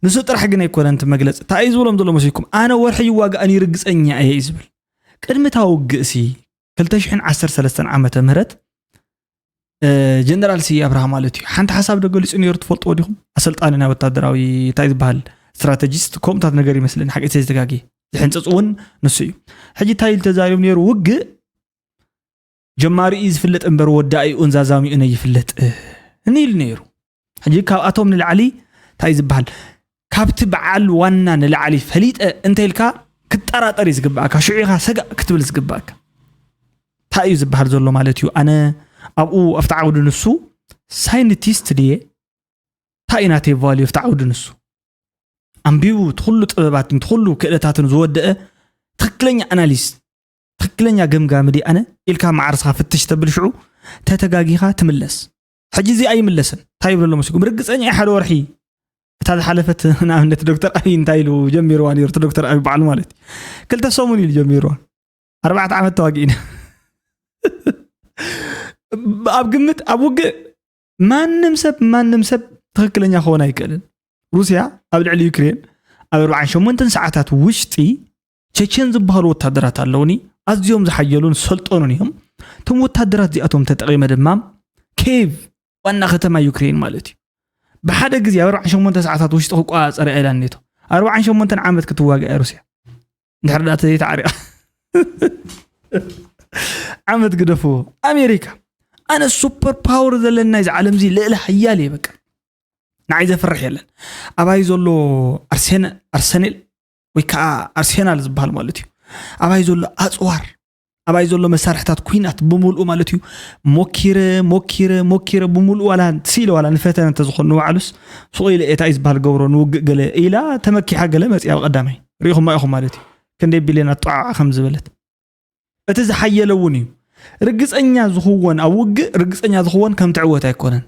ንሱ ጥራሕ ግን ኣይኮነን እቲ መግለፂ እንታይ እዩ ዝብሎም ዘሎ መሲልኩም ኣነ ወርሒ ይዋጋእን ይርግፀኛ እየ እዩ ዝብል ቅድሚ እታ ውግእ ሲ ክልተ ሽሕን ዓሰርተ ሰለስተን ዓመተ ምህረት ጀነራል ስየ ኣብርሃ ማለት እዩ ሓንቲ ሓሳብ ዶ ገሊፁ ነይሩ ትፈልጥዎ ዲኹም ኣሰልጣኒ ናይ ወታደራዊ እንታይ ዝበሃል ስትራተጂስት ከምኡታት ነገር ይመስለኒ ሓቂ ዘይተጋጊ ዝሕንፅፅ እውን ንሱ እዩ ሕጂ እንታይ ኢሉ ተዛሪቡ ነይሩ ውግእ ጀማሪኡ ዝፍለጥ እምበር ወዳኢኡን ዛዛሚኡን ኣይፍለጥን ኢሉ ነይሩ ሕጂ ካብኣቶም ንላዕሊ እንታይ ዝበሃል ካብቲ በዓል ዋና ንላዕሊ ፈሊጠ እንተ ኢልካ ክትጠራጠር እዩ ዝግባእካ ሽዑ ኢኻ ሰጋእ ክትብል ዝግባእካ እንታይ እዩ ዝበሃል ዘሎ ማለት እዩ ኣነ ኣብኡ ኣብቲ ዓውዲ ንሱ ሳይንቲስት ድየ እንታይ እዩ ናተይ ቫልዩ ኣብቲ ዓውዲ ንሱ ኣንቢቡ ትኩሉ ጥበባትን ትኩሉ ክእለታትን ዝወደአ ትክክለኛ ኣናሊስት ትክክለኛ ገምጋሚ ድየ ኣነ ኢልካ መዓርስኻ ፍትሽ ተብል ሽዑ ተተጋጊኻ ትምለስ ሕጂ እዚ ኣይምለስን እንታይ ይብለሎ መሲልኩም ርግፀኛ ሓደ ወርሒ እታ ዝሓለፈት ንኣብነት ዶክተር ኣብይ እንታይ ኢሉ ጀሚርዋ ነይሩ ዶክተር ኣብይ በዓሉ ማለት እዩ ክልተ ሰሙን ኢሉ ጀሚርዋ ኣርባዕተ ዓመት ተዋጊእና ኣብ ግምት ኣብ ውግእ ማንም ሰብ ማንም ሰብ ትኽክለኛ ክኾን ኣይክእልን። ሩስያ ኣብ ልዕሊ ዩክሬን ኣብ ኣርባዓን ሸሞንተን ሰዓታት ውሽጢ ቸቸን ዝበሃሉ ወታደራት ኣለውኒ፣ ኣዝዮም ዝሓየሉን ዝሰልጠኑን እዮም። እቶም ወታደራት እዚኣቶም ተጠቒመ ድማ ኬቭ ዋና ከተማ ዩክሬን ማለት እዩ ብሓደ ግዜ ኣብ ኣርባዓን ሸሞንተ ሰዓታት ውሽጢ ክቆፃፀር እያ ኢላ ኔቶ። ኣርባዓን ሸሞንተን ዓመት ክትዋጋእ እያ ሩስያ። እንድሕር ደኣ ተዘይተዓሪቓ ዓመት ግደፍዎ። ኣሜሪካ ኣነ ሱፐር ፓወር ዘለኒ ናይዚ ዓለም እዚ ልዕሊ ሓያል እየ በቃ። ንዓይ ዘፍርሕ የለን። ኣባይ ዘሎ ኣርሴን ኣርሰኔል ወይ ከዓ ኣርሴናል ዝበሃል ማለት እዩ። ኣባይ ዘሎ ኣፅዋር ኣባይ ዘሎ መሳርሕታት ኩናት ብምልኡ ማለት እዩ። ሞኪረ ሞኪረ ሞኪረ ብምልኡ ዋላ ስኢለ ዋላ ንፈተነ እንተዝኾን ንባዕሉስ ስቕ ኢለ እየ እንታይ ዝበሃል ገብሮ ንውግእ ገለ ኢላ ተመኪሓ ገለ መፅያ ቀዳማይ ሪኢኹማ ኢኹም ማለት እዩ። ክንደይ ቢልዮናት ጣዕ ከም ዝበለት እቲ ዝሓየለ እውን እዩ። ርግፀኛ ዝኽወን ኣብ ውግእ ርግፀኛ ዝኽወን ከም ትዕወት ኣይኮነን።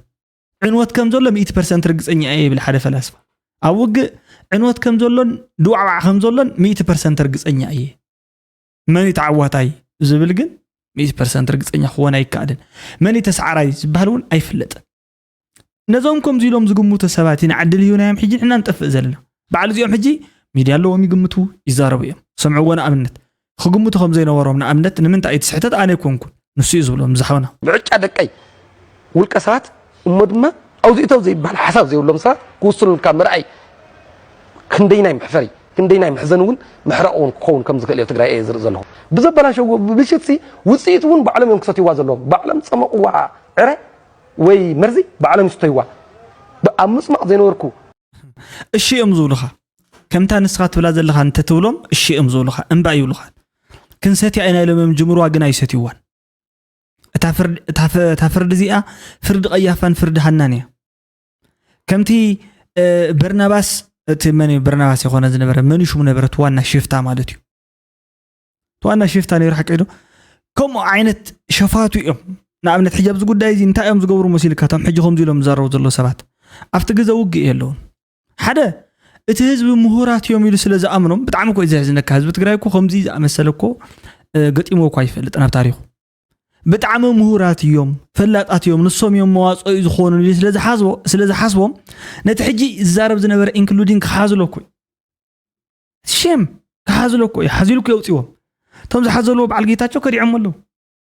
ዕንወት ከም ዘሎ ሚእቲ ፐርሰንት ርግፀኛ እየ ይብል ሓደ ፈላስፋ። ኣብ ውግእ ዕንወት ከም ዘሎን ድዋዕዋዕ ከም ዘሎን ሚእቲ ፐርሰንት ርግፀኛ እየ። መን እዩ ተዓዋታይ ዝብል ግን ሚእቲ ፐርሰንት ርግፀኛ ክኾን ኣይከኣልን። መን እዩ ተሰዓራይ ዝበሃል እውን ኣይፍለጥን። ነዞም ከምዚ ኢሎም ዝግምቱ ሰባት ኢና ዕድል ሂብናዮም ሕጂ ንሕና ንጠፍእ ዘለና። በዓል እዚኦም ሕጂ ሚድያ ኣለዎም ይግምቱ ይዛረቡ እዮም። ሰምዕዎ ንኣብነት ክግምቱ ከም ዘይነበሮም ንኣብነት ንምንታይ እቲ ስሕተት ኣነ ኣይኮንኩን ንሱ እዩ ዝብሎም ዝሓውና። ብዕጫ ደቀይ ውልቀ ሰባት እሞ ድማ ኣውዚእተው ዘይበሃል ሓሳብ ዘይብሎም ሰባት ክውስኑልካ ምርኣይ ክንደይናይ መሕፈሪ ክንደይናይ መሕዘኒ እውን መሕረቕ እውን ክኸውን ከም ዝኽእል እየ ትግራይ እየ ዝርኢ ዘለኹ ብዘበላሸዎ ብብልሽትሲ ውፅኢት እውን ባዕሎም እዮም ክሰትይዋ ዘለዎም ባዕሎም ዝፀመቕዋ ዕረ ወይ መርዚ ባዕሎም ይስተይዋ ኣብ ምፅማቕ ዘይነበርኩ እሺ እዮም ዝብሉኻ ከምታ ንስኻ ትብላ ዘለኻ እንተትብሎም እሺ እዮም ዝብሉኻ እምባ ይብሉኻ ክንሰትያ ኢና ኢሎም እዮም ጅምርዋ ግን ኣይሰትይዋን እታ ፍርዲ እዚኣ ፍርዲ ቀያፋን ፍርዲ ሃናን እያ። ከምቲ በርናባስ እቲ መን እዩ በርናባስ የኾነ ዝነበረ መን ሽሙ ነበረ እቲ ዋና ሽፍታ ማለት እዩ። እቲ ዋና ሽፍታ ነይሩ ሓቂ ዶ? ከምኡ ዓይነት ሸፋቱ እዮም። ንኣብነት ሕጂ ኣብዚ ጉዳይ እዚ እንታይ እዮም ዝገብሩ መሲልካ እቶም ሕጂ ከምዚ ኢሎም ዝዛረቡ ዘለዉ ሰባት ኣብቲ ግዘ ውግእ የለውን ሓደ እቲ ህዝቢ ምሁራት እዮም ኢሉ ስለ ዝኣምኖም ብጣዕሚ እኮ እዩ ዘሕዝነካ ህዝቢ ትግራይ እኮ ከምዚ ዝኣመሰለ እኮ ገጢሞ እኳ ይፈልጥን ኣብ ታሪኹ ብጣዕሚ ምሁራት እዮም ፈላጣት እዮም ንሶም እዮም መዋፅኦ እዩ ዝኾኑ ኢሉ ስለ ዝሓስቦም ነቲ ሕጂ ዝዛረብ ዝነበረ including ክሓዝሎ እኮ እዩ shame ክሓዝሎ እኮ እዩ ሓዚሉ እኮ የውፅዎም እቶም ዝሓዘልዎ በዓል ጌታቸው ከዲዖሞ ኣለዉ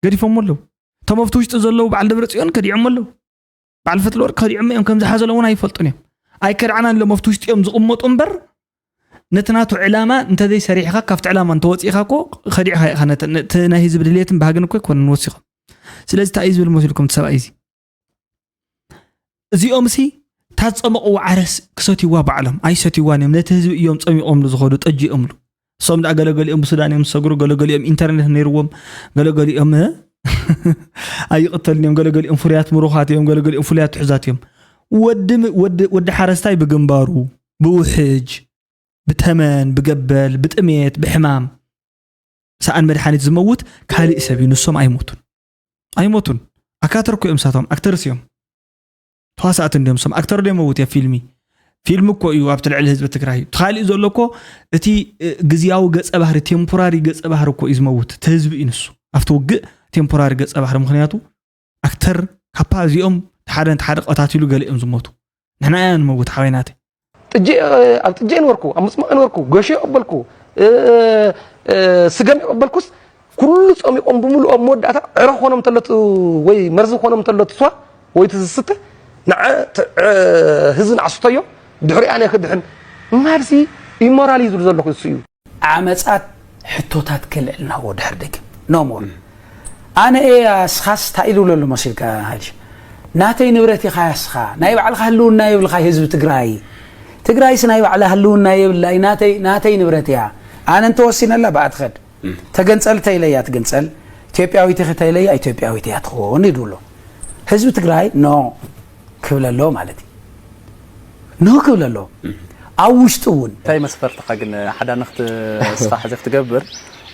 ገዲፎሞ ኣለዉ እቶም ኣብቲ ውሽጢ ዘለዉ በዓል ደብረፅዮን ከዲዖሞ ኣለዉ በዓል ፈትለወርቅ ከዲዖሞ እዮም ከም ዝሓዘሎ እውን ኣይፈልጡን እዮም ኣይከድዓናን ኢሎም ኣብቲ ውሽጢ እዮም ዝቕመጡ እምበር ነቲ ናቱ ዕላማ እንተዘይ ሰሪሕኻ ካብቲ ዕላማ እንተወፂእኻ እኮ ከዲዕኻ ኢኻ ነቲ ናይ ህዝቢ ድልየትን ባህግን እኮ ኣይኮነን ወሲኾም ስለዚ እንታይ እዩ ዝብል መሲልኩም እቲ ሰብኣይ እዚ እዚኦም ሲ ታፀመቕዎ ዓረስ ክሰትይዋ ባዕሎም ኣይሰትይዋን እዮም ነቲ ህዝቢ እዮም ፀሚቖምሉ ዝኸዱ ጠጅኦምሉ እሶም ደኣ ገለገሊኦም ብሱዳን እዮም ዝሰግሩ ገለገሊኦም ኢንተርኔት ነይርዎም ገለገሊኦም ኣይቕተልን እዮም ገለገሊኦም ፍሩያት ምሩኻት እዮም ገለገሊኦም ፍሉያት ትሑዛት እዮም ወዲ ሓረስታይ ብግንባሩ ብውሕጅ ብተመን ብገበል ብጥሜት ብሕማም ሰኣን መድሓኒት ዝመውት ካሊእ ሰብ እዩ ንሶም ኣይሞቱን ኣይሞቱን ኣካተር እኮ እዮም ሳቶም ኣክተርስ እዮም ተዋሳእቲ እንዲዮም ሶም ኣክተር ዶ የመውት ያ ፊልሚ ፊልም እኮ እዩ ኣብቲ ልዕሊ ህዝቢ ትግራይ እቲ ካሊእ ዘሎ እኮ እቲ ግዝያዊ ገፀ ባህሪ ቴምፖራሪ ገፀ ባህሪ እኮ እዩ ዝመውት እቲ ህዝቢ እዩ ንሱ ኣብቲ ውግእ ቴምፖራሪ ገፀ ባህሪ ምክንያቱ ኣክተር ካፓ እዚኦም ሓደ ሓደ ቀታቲሉ ገለ እዮም ዝሞቱ ንሕና ኢና ንመውት ሓወይ ናተይ ጥጄ ኣብ ጥጄ ነበርኩ ኣብ ምፅማቕ ነበርኩ ገሾ የቐበልኩ ስገም የቐበልኩስ ኩሉ ፀሚቖም ብምልኦም መወዳእታ ዕረ ክኾኖም ተሎ ወይ መርዚ ክኾኖም ተሎ ስዋ ወይ ዝስተ ንዓ ህዝቢ ንዓስቶዮ ድሕሪኣ ናይ ክድሕን ማርሲ ኢሞራል እዩ ዝብል ዘለኹ እሱ እዩ ዓመፃት ሕቶታት ከልዕልና ወድሕር ደጊም no more ኣነ እየ ስኻስ እንታይ ኢሉ ኣሎ መሲልካ ሃልሽ ናተይ ንብረት ኢኻ ስኻ ናይ ባዕልኻ ህልውና የብልኻ ህዝቢ ትግራይ ትግራይስ ናይ ባዕላ ህልውና የብላ ናተይ ናተይ ንብረት እያ ኣነ እንተወሲነላ ብኣ ትኸድ ተገንፀል ተይለያ ትግንፀል ኢትዮጵያዊት ኢኺ ተይለያ ኢትዮጵያዊት እያ ትኸውን ይብሉ ኣሎ ህዝቢ ትግራይ no ክብል ኣለዎ ማለት እዩ። ኖህ ክብል ኣለዎ። ኣብ ውሽጡ እውን እንታይ መስፈርትኻ ግን ሓዳንኽቲ ስኻ ሕዚ ክትገብር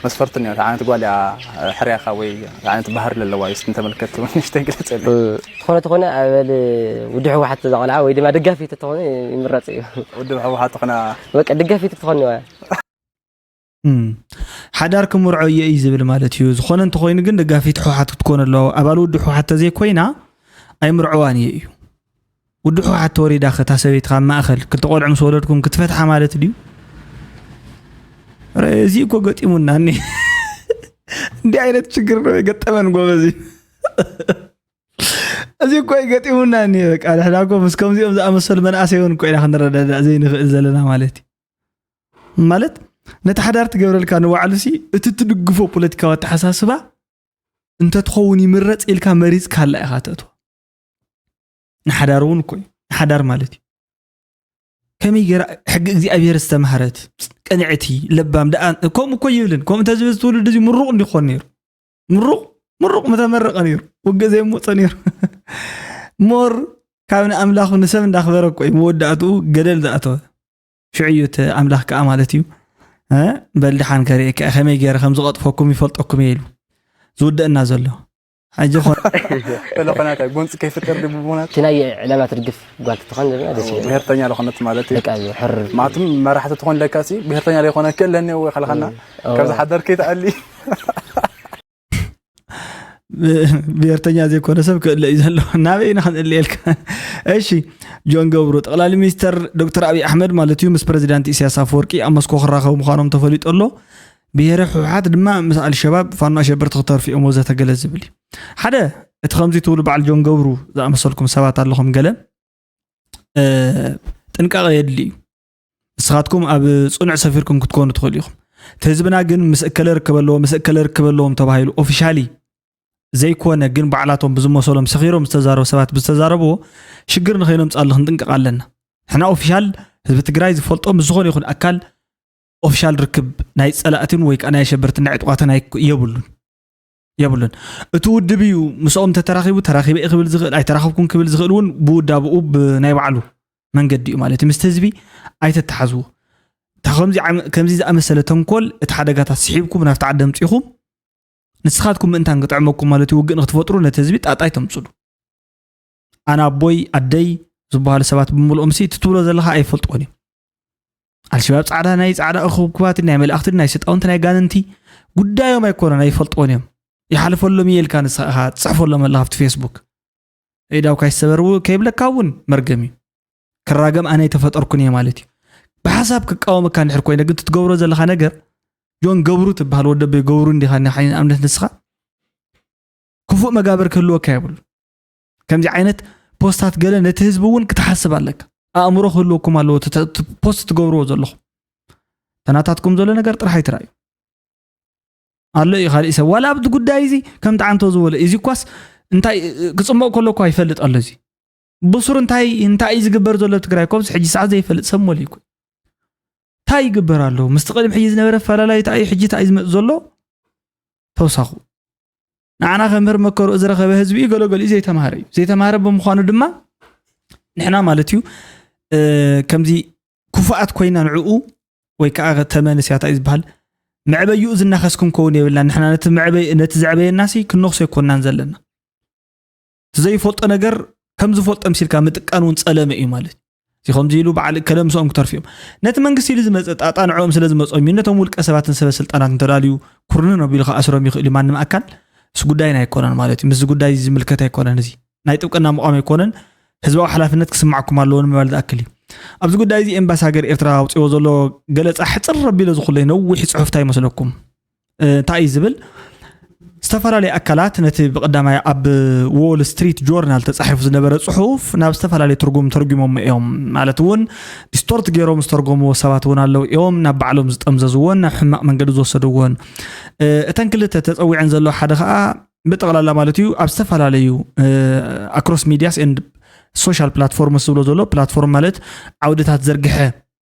መስፈርቲ እኒኦ እንታይ ዓይነት ጓል እያ ሕርያኻ ወይ እንታይ ዓይነት ባህሪ ለለዋ እዩ እስቲ ንተመልከትቲ እውን ንእሽተይ ግለፀለይ ዝኾነ ተኾነ ኣበል ውዲ ህወሓት ተዛ ቆልዓ ወይ ድማ ደጋፊ ተተኾነ ይምረፅ እዩ ውድብ ህወሓት ተኾና በቃ ደጋፊ ተኾኒ ዋያ ሓዳር ክምርዖ እየ እዩ ዝብል ማለት እዩ። ዝኾነ እንተኾይኑ ግን ደጋፊት ሕወሓት ክትኮን ኣለዎ። ኣባል ውድብ ሕወሓት ተዘይኮይና ኣይምርዕዋን እየ እዩ። ውድብ ሕወሓት ተወሪዳ ከታ ሰበይትኻ ኣብ ማእኸል ክልተ ቆልዑ ምስ ወለድኩም ክትፈትሓ ማለት ድዩ? እዚ እኮ ገጢሙና እኒ እንዲህ ዓይነት ችግር ነው የገጠመን ጎበዝ። እዚ እኮ ይገጢሙና እኒ በቃ ንሕና እኮ ምስ ከምዚኦም ዝኣመሰሉ መናእሰይ እውን እኮ ኢና ክንረዳዳእ ዘይንኽእል ዘለና ማለት እዩ። ማለት ነቲ ሓዳር ትገብረልካ ንባዕሉ ሲ እቲ ትድግፎ ፖለቲካዊ ኣተሓሳስባ እንተትኸውን ይምረፅ ኢልካ መሪፅካ ኣላ ኢኻ ተእትዋ። ንሓዳር እውን እኮ እዩ። ንሓዳር ማለት እዩ። ከመይ ገይራ ሕጊ እግዚኣብሔር ዝተማህረት ቅንዕቲ ለባም ደኣ ከምኡ እኮ ይብልን። ከምኡ እንተዝብል ትውልድ እዚ ምሩቕ እንዲኾን ነይሩ። ምሩቕ ምሩቕ ምተመረቐ ነይሩ። ውግእ ዘይምወፀ ነይሩ። ሞር ካብ ንኣምላኹ ንሰብ እንዳኽበረ እኮ እዩ መወዳእትኡ ገደል ዝኣተወ። ሽዑ እዩ እቲ ኣምላኽ ከኣ ማለት እዩ በል ድሓን ከርእየካ ከመይ ገይረ ከም ዝቐጥፈኩም ይፈልጠኩም እየ ኢሉ ዝውደእና ዘሎ። ሕጂ ኾነ ፈለኾናታ ጎንፂ ከይፍጠር ድብቦናት እቲ ናይ ዕላማ ትድግፍ ጓል ትኾን ዘለና ደስ ይብል ብሄርተኛ ለኾነት ማለት እዩ በቃ እዩ ሕር ማለትም መራሕቲ ትኾን ለካ ሲ ብሄርተኛ ለይኮነ ክእለኒ ወይ ከለኸና ኦ። ካብዚ ሓደር ከይትኣሊ ብሄርተኛ ዘይኮነ ሰብ ክእለ እዩ ዘሎ። ናበይ ኢና ክንእለየልካ? እሺ፣ ጆን ገብሩ ጠቕላሊ ሚኒስተር ዶክተር ኣብይ ኣሕመድ ማለት እዩ ምስ ፕሬዚዳንት ኢሳያስ ኣፈወርቂ ኣብ መስኮ ክራኸቡ ምዃኖም ተፈሊጡ ኣሎ። ብሄረ ህወሓት ድማ ምስ ኣልሸባብ ፋኖ ኣሸበርቲ ክተርፉ እዮም ወዘተ ገለ ዝብል እዩ። ሓደ እቲ ከምዚ ትብሉ በዓል ጆን ገብሩ ዝኣመሰልኩም ሰባት ኣለኹም ገለ ጥንቃቐ የድሊ እዩ። ንስኻትኩም ኣብ ፅኑዕ ሰፊርኩም ክትኮኑ ትኽእሉ ኢኹም። እቲ ህዝብና ግን ምስ እከለ ርክብ ኣለዎ ምስ እከለ ርክብ ኣለዎም ተባሂሉ ኦፊሻሊ ዘይኮነ ግን ባዕላቶም ብዝመሰሎም ሰኺሮም ዝተዛረቡ ሰባት ብዝተዛረብዎ ሽግር ንኸይነምፅኣሉ ክንጥንቀቕ ኣለና። ንሕና ኦፊሻል ህዝቢ ትግራይ ዝፈልጦ ምስ ዝኾነ ይኹን ኣካል ኦፊሻል ርክብ ናይ ፀላእትን ወይ ከዓ ናይ ኣሸበርትን ናይ ዕጡቓትን ኣይ- የብሉን የብሉን። እቲ ውድብ እዩ ምስኦም ተተራኺቡ ተራኺበ እየ ክብል ዝኽእል ኣይተራኸብኩን ክብል ዝኽእል እውን ብውዳብኡ ብናይ ባዕሉ መንገዲ እዩ ማለት እዩ። ምስቲ ህዝቢ ኣይተተሓዝዎ። እታ ከምዚ ዓመ- ከምዚ ዝኣመሰለ ተንኮል እቲ ሓደጋታት ስሒብኩም ናብቲ ዓዲ ኣምፂኹም ንስኻትኩም ምእንታን ክጥዕመኩም ማለት እዩ ውግእ ንክትፈጥሩ ነቲ ህዝቢ ጣጣ ኣይተምፅሉ። ኣነ ኣቦይ ኣደይ ዝበሃሉ ሰባት ብምልኦም ሲ እቲ ትብሎ ዘለኻ ኣይፈልጥዎን እዮም። ኣልሸባብ ፃዕዳ ናይ ፃዕዳ እኽብኩባት ናይ መላእኽቲ ናይ ሰጣውንቲ ናይ ጋንንቲ ጉዳዮም ኣይኮነን ኣይፈልጥዎን እዮም። ይሓልፈሎም እየ ኢልካ ንስኻ ኢኻ ትፅሕፈሎም ኣለኻ ኣብቲ ፌስቡክ። ኢዳውካ ይሰበር ከይብለካ እውን መርገም እዩ። ክራገም ኣነ ኣይተፈጠርኩን እየ ማለት እዩ። ብሓሳብ ክቃወመካ እንድሕር ኮይነ ግን ትትገብሮ ዘለኻ ነገር ጆን ገብሩ ትበሃል ወደበይ ገብሩ እንዲኻ ንኣብነት ንስኻ ክፉእ መጋብር ክህልወካ የብሉ። ከምዚ ዓይነት ፖስታት ገለ ነቲ ህዝቢ እውን ክትሓስብ ኣለካ። ኣእምሮ ክህልወኩም ኣለዎ እቲ ተ- እቲ ፖስት ትገብርዎ ዘለኹም። ተናታትኩም ዘሎ ነገር ጥራሕ ኣይትረኣዩ። ኣሎ እዩ ካልእ ሰብ ዋላ ኣብቲ ጉዳይ እዚ ከም ጣዓንቶ ዝበሎ እዚ ኳስ እንታይ ክፅመቕ ከሎ እኳ ይፈልጥ ኣሎ። እዚ ብሱር እንታይ እንታይ እዩ ዝግበር ዘሎ ኣብ ትግራይ ኮምስ ሕጂ ሰዓት ዘይፈልጥ ሰብ ሞል ይኮ እንታይ ይግበር ኣሎ ምስቲ ቅድሚ ሕጂ ዝነበረ ኣፈላላይ እንታይ እዩ ሕጂ እንታይ እዩ ዝመፅ ዘሎ ተውሳኹ ንዓና ከምህር መከሩ ዝረኸበ ህዝቢ እዩ ገለገሊኡ ዘይተማሃረ እዩ ዘይተማሃረ ብምዃኑ ድማ ንሕና ማለት እዩ ከምዚ ክፉኣት ኮይና ንዕኡ ወይ ከዓ ተመንስያታ እዩ ዝበሃል መዕበይኡ ዝናኸስ ክንከውን የብልና ንሕና ነቲ ዘዕበየና ሲ ክነኽሶ ኣይኮናን ዘለና እቲ ዘይፈልጦ ነገር ከም ዝፈልጦ ምሲልካ ምጥቃን እውን ፀለመ እዩ ማለት እዩ እዚ ከምዚ ኢሉ በዓል እከለ ምስኦም ክተርፉ እዮም ነቲ መንግስቲ ኢሉ ዝመፀ ጣጣ ንዕኦም ስለ ዝመፆም እዩ ነቶም ውልቀ ሰባትን ሰበ ስልጣናት እንተዳልዩ ኩርንን ኣቢሉ ክኣስሮም ይኽእል እዩ ማንም ኣካል ምስ ጉዳይና ኣይኮነን ማለት እዩ ምስዚ ጉዳይ እዚ ዝምልከት ኣይኮነን እዚ ናይ ጥብቅና ምቋም ኣይኮነን ህዝባዊ ሓላፍነት ክስማዕኩም ኣለዎ ንምባል ዝኣክል እዩ ኣብዚ ጉዳይ እዚ ኤምባሲ ሃገር ኤርትራ ኣውፅዎ ዘሎ ገለፃ ሕፅር ኣቢለ ዝኩለይ ነዊሕ ፅሑፍታ ይመስለኩም እንታይ እዩ ዝብል ዝተፈላለዩ ኣካላት ነቲ ብቀዳማይ ኣብ ዎል ስትሪት ጆርናል ተፃሒፉ ዝነበረ ፅሑፍ ናብ ዝተፈላለዩ ትርጉም ተርጉሞሞ እዮም ማለት እውን ዲስቶርት ገይሮም ዝተርጎምዎ ሰባት እውን ኣለዉ እዮም ናብ ባዕሎም ዝጠምዘዝዎን ናብ ሕማቅ መንገዲ ዝወሰድዎን እተን ክልተ ተፀዊዐን ዘለዋ ሓደ ከዓ ብጠቕላላ ማለት እዩ ኣብ ዝተፈላለዩ ኣክሮስ ሚዲያስ ኤንድ ሶሻል ፕላትፎርምስ ዝብሎ ዘሎ ፕላትፎርም ማለት ዓውድታት ዘርግሐ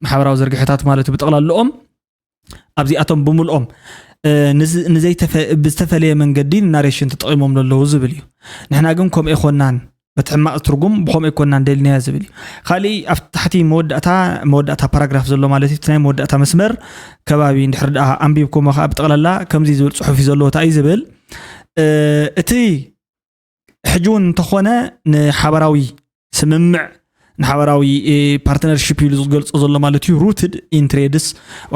ማሕበራዊ ዘርግሐታት ማለት እዩ ብጠቕላልኦም ኣብዚኣቶም ብምልኦም ብዝተፈለየ መንገዲ ናሬሽን ተጠቒሞም ዘለዉ ዝብል እዩ ንሕና ግን ከምኡ ኣይኮናን በቲ ሕማቕ ትርጉም ብኸምኡ ኣይኮናን ደልናዮ ዝብል እዩ ካሊእ ኣብ ታሕቲ መወዳእታ መወዳእታ ፓራግራፍ ዘሎ ማለት እዩ ናይ መወዳእታ መስመር ከባቢ እንድሕር ደኣ ኣንቢብኩሞ ከዓ ብጠቕላላ ከምዚ ዝብል ፅሑፍ እዩ ዘለዎ እንታይ እዩ ዝብል እቲ ሕጂ እውን እንተኾነ ንሓበራዊ ስምምዕ ንሓበራዊ ፓርትነርሽፕ ኢሉ ዝገልጾ ዘሎ ማለት እዩ። ሩትድ ኢንትሬድስ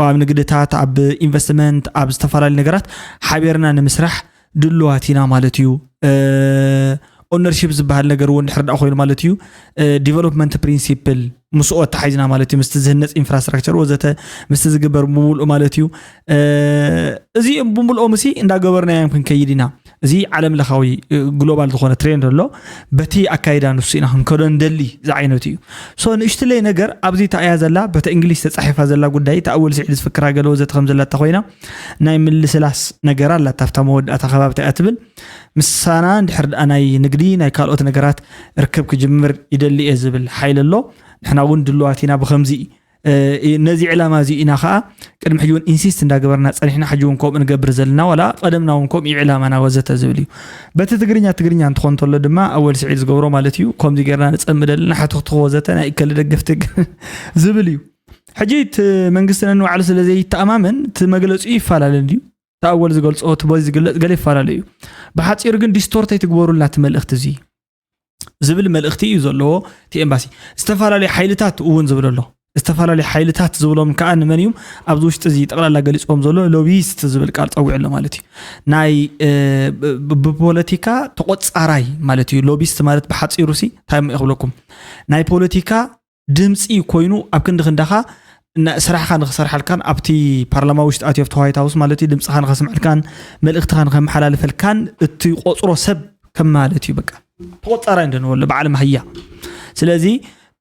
ኣብ ንግድታት፣ ኣብ ኢንቨስትመንት፣ ኣብ ዝተፈላለዩ ነገራት ሓቢርና ንምስራሕ ድልዋት ኢና ማለት እዩ። ኦነርሽፕ ዝበሃል ነገር እውን ድሕር ደኣ ኮይኑ ማለት እዩ። ዲቨሎፕመንት ፕሪንሲፕል ምስኡ ኣተሓሒዝና ማለት እዩ። ምስቲ ዝህነፅ ኢንፍራስትራክቸር ወዘተ ምስቲ ዝግበር ብምሉእ ማለት እዩ። እዚ ብምልኦም ሲ እንዳገበርናዮም ክንከይድ ኢና። እዚ ዓለም ለኻዊ ግሎባል ዝኾነ ትሬንድ ኣሎ። በቲ ኣካይዳ ንሱ ኢና ክንከዶ ንደሊ ዝዓይነቱ እዩ። ሶ ንእሽትለይ ነገር ኣብዚ እታ እያ ዘላ፣ በቲ እንግሊሽ ተፃሒፋ ዘላ ጉዳይ እታ ኣወል ስዒድ ዝፍክራ ገለ ወዘተ ከም ዘላ እታ ኮይና ናይ ምልስላስ ነገር ኣላታ ኣብታ መወዳእታ ከባቢ እንታይ እያ ትብል። ምሳና እንድሕር ደኣ ናይ ንግዲ ናይ ካልኦት ነገራት ርክብ ክጅምር ይደሊ እየ ዝብል ሓይሊ ኣሎ። ንሕና እውን ድልዋት ኢና ብከምዚ ነዚ ዕላማ እዚ ኢና ከዓ ቅድሚ ሕጂ እውን ኢንሲስት እንዳገበርና ፀኒሕና፣ ሕጂ እውን ከምኡ ንገብር ዘለና፣ ዋላ ቀደምና እውን ከምኡ እዩ ዕላማና ወዘተ ዝብል እዩ። በቲ ትግርኛ ትግርኛ እንትኾን እንተሎ ድማ ኣወል ስዒድ ዝገብሮ ማለት እዩ። ከምዚ ጌርና ንፀምደልና ሓተኽትኽ ወዘተ ናይ እከለ ደገፍቲ ዝብል እዩ። ሕጂ እቲ መንግስቲ ነንባዕሉ ስለ ዘይተኣማመን እቲ መግለፂኡ ይፈላለ እዩ። እቲ ኣወል ዝገልፆ እቲ በዚ ዝግለፅ ገለ ይፈላለ እዩ። ብሓፂሩ ግን ዲስቶርት ኣይትግበሩልና እቲ መልእኽቲ እዚ ዝብል መልእኽቲ እዩ ዘለዎ። እቲ ኤምባሲ ዝተፈላለዩ ሓይልታት እውን ዝብል ኣሎ። ዝተፈላለዩ ሓይልታት ዝብሎም ከዓ ንመን እዮም? ኣብዚ ውሽጢ እዚ ጠቕላላ ገሊፅዎም ዘሎ ሎቢስት ዝብል ቃል ፀዊዑ ኣሎ ማለት እዩ። ናይ ብፖለቲካ ተቆፃራይ ማለት እዩ። ሎቢስት ማለት ብሓፂሩ ሲ እንታይ እሞ ይኽብለኩም፣ ናይ ፖለቲካ ድምፂ ኮይኑ ኣብ ክንዲ ክንዳኻ ስራሕካ ንክሰርሓልካን ኣብቲ ፓርላማ ውሽጢ ኣትዮ ኣብቲ ዋይት ሃውስ ማለት እዩ ድምፅኻ ንከስምዐልካን መልእክትኻ ንከመሓላልፈልካን እትቆፅሮ ሰብ ከም ማለት እዩ። በቃ ተቆፃራይ እንደንበሎ በዓል ማህያ። ስለዚ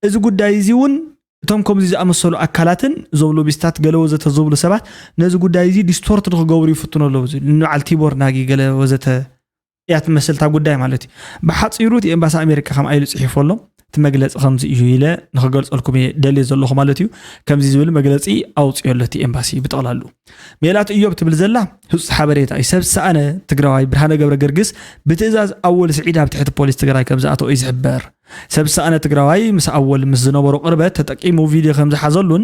እዚ ጉዳይ እዚ እውን እቶም ከምዚ ዝኣመሰሉ ኣካላትን እዞም ሎቢስታት ገለ ወዘተ ዝብሉ ሰባት ነዚ ጉዳይ እዚ ዲስቶርት ንክገብሩ ይፍትኑ ኣለዉ። ንበዓል ቲቦር ናጊ ገለ ወዘተ እያ ትመስል እታ ጉዳይ ማለት እዩ። ብሓፂሩ እቲ ኤምባሲ ኣሜሪካ ከምኣ ኢሉ ፅሒፉ ኣሎ። እቲ መግለፂ ከምዚ እዩ ኢለ ንክገልፀልኩም እየ ደልየ ዘለኹ ማለት እዩ። ከምዚ ዝብል መግለፂ ኣውፅዮ ኣሎ እቲ ኤምባሲ ብጠቕላሉ። ሜላት እዮብ ትብል ዘላ ህፁፅ ሓበሬታ እዩ። ሰብ ዝሰኣነ ትግራዋይ ብርሃነ ገብረ ገርግስ ብትእዛዝ ኣወል ስዒድ ኣብ ትሕቲ ፖሊስ ትግራይ ከም ዝኣተወ እዩ ዝሕበር። ሰብ ዝሰኣነ ትግራዋይ ምስ ኣወል ምስ ዝነበሮ ቅርበት ተጠቂሙ ቪድዮ ከም ዝሓዘሉን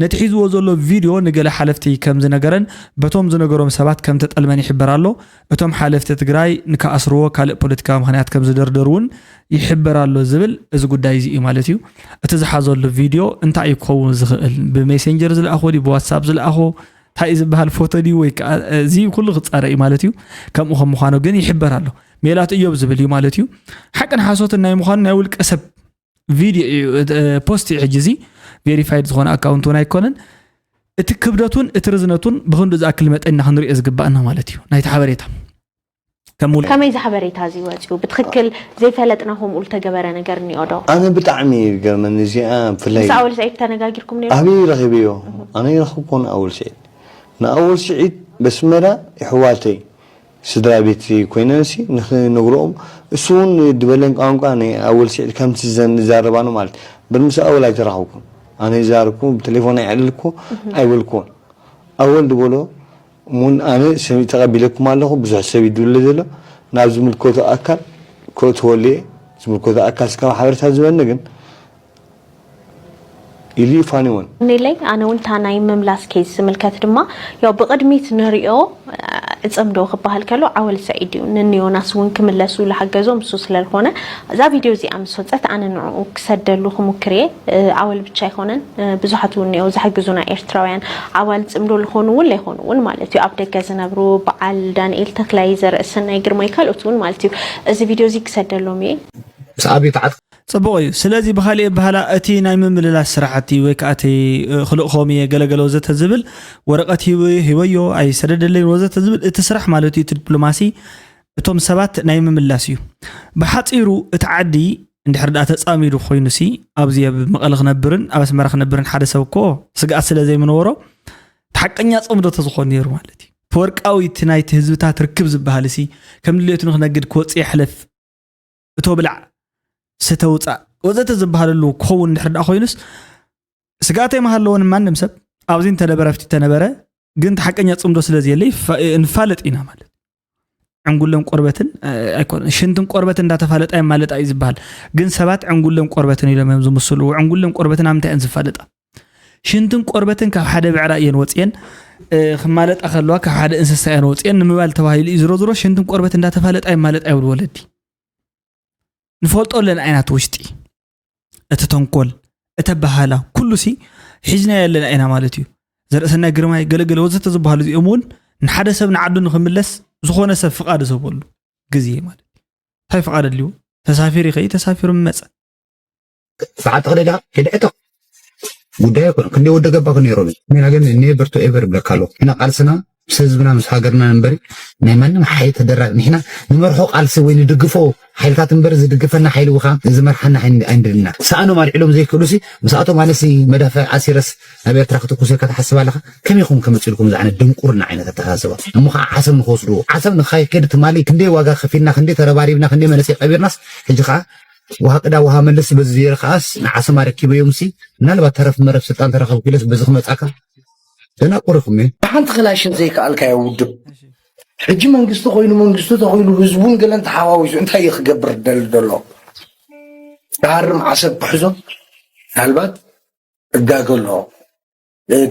ነቲ ሒዝዎ ዘሎ ቪድዮ ንገለ ሓለፍቲ ከም ዝነገረን በቶም ዝነገሮም ሰባት ከም ተጠልመን ይሕበር ኣሎ። እቶም ሓለፍቲ ትግራይ ንክኣስርዎ ካልእ ፖለቲካዊ ምኽንያት ከም ዝደርደሩ እውን ይሕበር ኣሎ ዝብል እዚ ጉዳይ እዚ እዩ ማለት እዩ። እቲ ዝሓዘሉ ቪድዮ እንታይ እዩ ክኸውን ዝኽእል? ብሜሴንጀር ዝለኣኾ ድዩ ብዋትሳፕ ዝለኣኾ? እንታይ እዩ ዝበሃል ፎቶ ድዩ ወይ ከዓ እዚ ኩሉ ክፃረ እዩ ማለት እዩ። ከምኡ ከም ምዃኑ ግን ይሕበር ኣሎ። ሜላት እዮብ ዝብል እዩ ማለት እዩ። ሓቅን ሓሶትን ናይ ምዃኑ ናይ ውልቀ ሰብ ቪድዮ እዩ፣ እ፣ ፖስት እዩ። ሕጂ እዚ ቬሪፋይድ ዝኾነ ኣካውንት እውን ኣይኮነን። እቲ ክብደቱን እቲ ርዝነቱን ብክንዱ ዝኣክል መጠን ኢና ክንሪኦ ዝግባእና ማለት እዩ። ናይቲ ሓበሬታ ከም ውል- ከመይ እዚ ሓበሬታ እዚ ወፂኡ? ብትኽክል ዘይፈለጥና ከምኡ ዝተገበረ ነገር እኒኦ ዶ? ኣነ ብጣዕሚ እዩ ዝገርመኒ እዚኣ ብፍላይ ምስ ኣወል ስዒድ ተነጋጊርኩም ነይሩ? ኣበይ ረኺበዮ? ኣነ ይረኽብኮ ንኣወል ስዒድ። ንኣወል ስዒድ በስመራ ይሕዋተይ ስድራ ቤት ኮይነንሲ ንኽነግርኦም እሱ እውን ድበለን ቋንቋ ናይ ኣወል ስዒድ ከምቲ ዘን ዝዛረባኑ ማለት በር ምስ ኣወል ኣይተራኸብኩን። ኣነ ይዛረብኩ ብቴሌፎን ኣይዕልልኩ ኣይበልኩን። ኣወል ድበሎ እውን ኣነ ሰብ ተቐቢለኩም ኣለኹ ብዙሕ ሰብ ይድብለ ዘሎ ናብ ዝምልከቶ ኣካል ከእትወሉ እየ። ዝምልከቶ ኣካል ስካብ ሓበሬታ ዝበኒ ግን ኢሉ እዩ ፋኒ እውን። ኔለይ ኣነ እውን እታ ናይ ምምላስ ኬዝ ዝምልከት ድማ ያው ብቕድሚት ንሪኦ እፅምዶ ክበሃል ከሎ ዓወል ስዒድ እዩ ንንዮናስ እውን ክምለሱ ዝሓገዞም እሱ ስለልኾነ እዛ ቪድዮ እዚኣ ምስ ወፀት ኣነ ንዕኡ ክሰደሉ ክሙክር እየ። ዓወል ብቻ ኣይኮነን ብዙሓት እውን እኒኦ ዝሕግዙና ኤርትራውያን ዓዋል ፅምዶ ልኾኑ እውን ለይኾኑ እውን ማለት እዩ ኣብ ደገ ዝነብሩ በዓል ዳንኤል ተክላይ ዘርእሰናይ ግርማይ ካልኦት እውን ማለት እዩ። እዚ ቪድዮ እዚ ክሰደሎም እየ። ምስ ኣብዩ ተዓት ፅቡቕ እዩ። ስለዚ ብኻሊእ ኣበሃህላ እቲ ናይ ምምልላስ ስራሕቲ ወይ ከዓ እቲ ክልእኾም እየ ገለገለ ወዘተ ዝብል ወረቐት ሂወዮ ኣይሰደደለይን ወዘተ ዝብል እቲ ስራሕ ማለት እዩ። እቲ ዲፕሎማሲ እቶም ሰባት ናይ ምምላስ እዩ። ብሓፂሩ እቲ ዓዲ እንድሕር ደኣ ተፃሚዱ ኮይኑሲ ኣብዚ ኣብ መቐለ ክነብርን ኣብ ኣስመራ ክነብርን ሓደ ሰብ እኮ ስግኣት ስለ ዘይምነበሮ እቲ ሓቀኛ ፅምዶ ተዝኾን ነይሩ ማለት እዩ። እቲ ወርቃዊ እቲ ናይቲ ህዝብታት ርክብ ዝበሃል ሲ ከም ድሌቱ ንክነግድ ክወፅእ የሕለፍ እቶ ብላዕ ስተ ውፃእ ወዘተ ዝበሃለሉ ክኸውን እንድሕር ደኣ ኮይኑስ ስግኣት ኣይምሃለዎን ማንም ሰብ ኣብዚ እንተነበረ ኣብቲ ተነበረ ግን እቲ ሓቀኛ ፅምዶ ስለ ዘየለ ንፋለጥ ኢና ማለት ዕንጉለን ቆርበትን ኣይኮነ ሽንትን ቆርበትን እንዳተፋለጣ ይማለጣ እዩ ዝበሃል። ግን ሰባት ዕንጉለን ቆርበትን ኢሎም እዮም ዝምስልዎ። ዕንጉለን ቆርበትን ኣብ ምንታይ እየን ዝፋለጣ? ሽንትን ቆርበትን ካብ ሓደ ብዕራይ እየን ወፅየን ክማለጣ ከለዋ ካብ ሓደ እንስሳ እየን ወፅየን ንምባል ተባሂሉ እዩ። ዝሮ ዝሮ ሽንትን ቆርበት እንዳተፋለጣ ይማለጣ ይብሉ ወለዲ። ንፈልጦ ኣለና ኢና እቲ ውሽጢ እቲ ተንኮል፣ እቲ ኣበሃህላ፣ ኩሉ ሲ ሒዝናዮ ኣለና ኢና ማለት እዩ። ዘርእሰናይ ግርማይ፣ ገለገለ ወዘተ ዝበሃሉ እዚኦም እውን ንሓደ ሰብ ንዓዱ ንኽምለስ ዝኾነ ሰብ ፍቓድ ዝህበሉ ግዜ ማለት እዩ። እንታይ ፍቓድ ኣድልዩ? ተሳፊሩ ይኸይድ፣ ተሳፊሩ ይመጸ። ሰዓት ተኽለ ዲኻ? ኪድ ዕተቕ። ጉዳይ ኣይኮነን። ክንደይ ወደ ገባ ክን ነይሮም። ሜና ግን ኔቨር ቱ ኤቨር ይብለካ ኣለኹ። ንሕና ቃልስና ምስ ህዝብና ምስ ሃገርና እምበሪ ናይ ማንም ሓይሊ ተደራቢ፣ ንሕና ንመርሖ ቃልሲ ወይ ንድግፎ ሓይልታት እምበር ዝድግፈና ሓይሊ ውኻ ዝመርሓና ኣይን- ኣይንደልና። ሰኣኖም ኣልዒሎም ዘይክእሉ ሲ ምስኣቶም ኣነሲ መዳፍዕ ኣሲረስ ናብ ኤርትራ ክትኩስ ኢልካ ትሓስብ ኣለኻ? ከመይ ኢኹም ከመፅልኩም ዝዓይነት ድንቁርና ዓይነት ኣተሓሳስባ? እሞ ከዓ ዓሰብ ንክወስዱ፣ ዓሰብ ንኸይከድ ትማሊ ክንደይ ዋጋ ከፊልና፣ ክንደይ ተረባሪብና፣ ክንደይ መንእሰይ ቀቢርናስ፣ ሕጂ ከዓ ውሃ ቅዳ ውሃ መልስ በዚ ዜር ከዓስ ንዓሰብ ኣረኪበዮም ሲ ምናልባት ተረፍ መረፍ ስልጣን ተረኸብኩ ኢለስ በዚ ክመጻካ ደናቁር ኢኹም። ሓንቲ ክላሽን ዘይከኣልካዮ ውድብ ሕጂ መንግስቲ ኮይኑ መንግስቲ ተኮይኑ ህዝቡን ገለን ተሓዋዊሱ እንታይ እዩ ክገብር ደል ዘሎ? ክሃርም ዓሰብ ክሕዞ ምናልባት እጋገ ኣሎ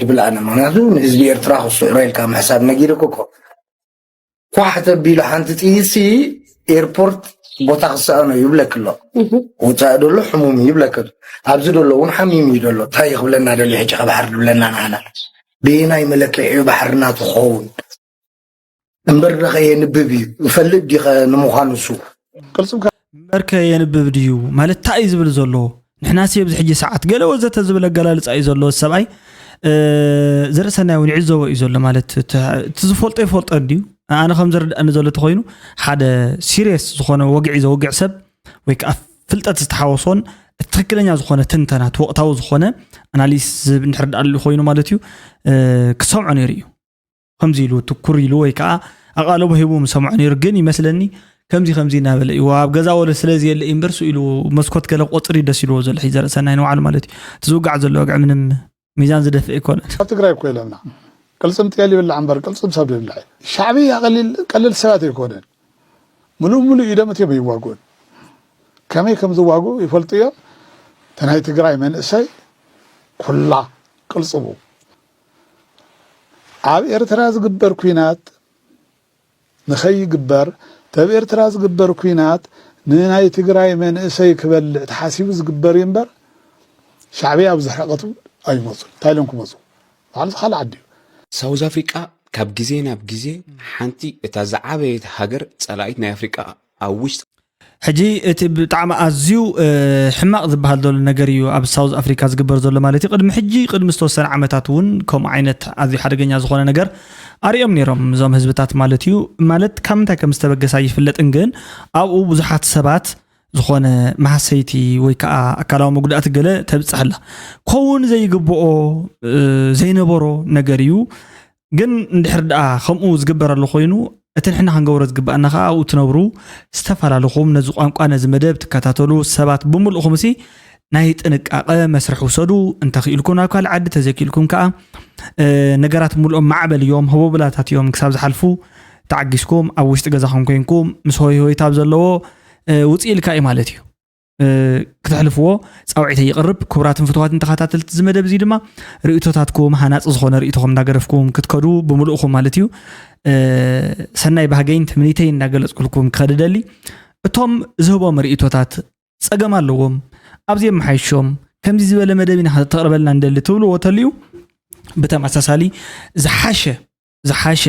ትብል ኣነ። ምክንያቱ ንህዝቢ ኤርትራ ክስዕሮ ኢልካ ምሕሳብ ነጊርኩ እኮ። ኳሕ ተቢሉ ሓንቲ ጥይት ሲ ኤርፖርት ቦታ ክሰኣኖ ይብለክ ኣሎ። ውፃእ ደሎ ሕሙም ይብለክ ኣሎ። ኣብዚ ደሎ እውን ሓሚም እዩ ደሎ። እንታይ ክብለና ደሎ ሕጂ ከባሕር ድብለና ንዓና ብየናይ መለክዒ እዩ ባሕርና ትኸውን? እምበር ደኸ የንብብ እዩ ይፈልጥ ዲኸ ንምዃኑ እሱ? እምበርከ የንብብ ድዩ ማለት እንታይ እዩ ዝብል ዘሎ? ንሕናሲ ኣብዚ ሕጂ ሰዓት ገለ ወዘተ ዝብል ኣገላልፃ እዩ ዘሎ ሰብኣይ። ዘርእሰናይ እውን ይዕዘቦ እዩ ዘሎ ማለት እቲ ዝፈልጦ ይፈልጦ ድዩ? ኣነ ከም ዝርድኣኒ ዘሎ ተኮይኑ ሓደ ሲሪየስ ዝኾነ ወግዒ ዘወግዕ ሰብ ወይ ከዓ ፍልጠት ዝተሓወሶን ትክክለኛ ዝኾነ ትንተና ወቅታዊ ዝኾነ ኣናሊስ እንድሕር ደኣ ኮይኑ ማለት እዩ ክሰምዖ ነይሩ እዩ። ከምዚ ኢሉ ትኩር ኢሉ ወይ ከዓ ኣቓልቦ ሂቡ ምሰምዖ ነይሩ። ግን ይመስለኒ ከምዚ ከምዚ እናበለ እዩ ኣብ ገዛ ወለ ስለዚ የለ እምበር ሱ ኢሉ መስኮት ገለ ቆፅሪ ደስ ኢልዎ ዘሎ ሒዘ ርእሰናይ ንባዕሉ ማለት እዩ። እቲ ዝውጋዕ ዘሎ ወግዒ ምንም ሚዛን ዝደፍእ ኣይኮነን። ኣብ ትግራይ እኮ ኢሎምና ቅልፅም ጤል ይብላዕ እምበር ቅልፅም ሰብ ይብላዕ። ሻዕብያ ቀሊል ቀልል ሰባት ኣይኮነን። ምሉእ ምሉእ ኢዶም እትዮም ይዋግኡን ከመይ ከም ዝዋግኡ ይፈልጡ እዮም። እቲ ናይ ትግራይ መንእሰይ ኩላ ቅልፅሙ ኣብ ኤርትራ ዝግበር ኲናት ንኸይግበር እቲ ኣብ ኤርትራ ዝግበር ኲናት ንናይ ትግራይ መንእሰይ ክበልዕ ተሓሲቡ ዝግበር እዩ እምበር ሻዕብያ ኣብዚ ርሕቐት ኣይመፁን። እንታይ ኢሎም ክመፁ? ባዕሉ ካልእ ዓዲ እዩ። ሳውዝ ኣፍሪቃ ካብ ግዜ ናብ ግዜ ሓንቲ እታ ዝዓበየት ሃገር ጸላኢት ናይ ኣፍሪቃ ኣብ ውሽጢ ሕጂ እቲ ብጣዕሚ ኣዝዩ ሕማቕ ዝበሃል ዘሎ ነገር እዩ ኣብ ሳውዝ ኣፍሪካ ዝግበር ዘሎ ማለት እዩ። ቅድሚ ሕጂ ቅድሚ ዝተወሰነ ዓመታት እውን ከምኡ ዓይነት ኣዝዩ ሓደገኛ ዝኾነ ነገር ኣሪኦም ነይሮም እዞም ህዝብታት ማለት እዩ። ማለት ካብ ምንታይ ከም ዝተበገሰ ኣይፍለጥን፣ ግን ኣብኡ ብዙሓት ሰባት ዝኾነ ማህሰይቲ ወይ ከዓ ኣካላዊ መጉዳእቲ ገለ ተብፅሕ ኣላ። ከውን ዘይግብኦ ዘይነበሮ ነገር እዩ። ግን እንድሕር ደኣ ከምኡ ዝግበረሉ ኮይኑ እቲ ንሕና ክንገብሮ ዝግባኣና ከዓ ኣብኡ ትነብሩ ዝተፈላለኹም ነዚ ቋንቋ ነዚ መደብ ትከታተሉ ሰባት ብምልእኹም ሲ ናይ ጥንቃቐ መስርሕ ውሰዱ። እንተኽኢልኩም ናብ ካልእ ዓዲ ተዘይክኢልኩም ከዓ ነገራት ምልኦም ማዕበል እዮም፣ ህቦብላታት እዮም ክሳብ ዝሓልፉ ተዓጊስኩም ኣብ ውሽጢ ገዛኹም ኮይንኩም ምስ ሆይ ሆይታ ኣብ ዘለዎ ውፅእ ኢልካ እዩ ማለት እዩ። ክተሕልፍዎ ፃውዒተ ይቕርብ። ክቡራትን ፍትዋትን ተኸታተልቲ እዚ መደብ እዚ ድማ ርእቶታትኩም ሃናፂ ዝኾነ ርእቶኹም እንዳገረፍኩም ክትከዱ ብምልእኹም ማለት እዩ ሰናይ ባህገይን ትምኒተይ እንዳገለፅኩልኩም ክኸድ ደሊ። እቶም ዝህቦም ርእቶታት ፀገም ኣለዎም ኣብዚ የመሓይሾም ከምዚ ዝበለ መደብ ኢና ተቕርበልና እንደሊ ትብልዎ ተልዩ ብተመሳሳሊ ዝሓሸ ዝሓሸ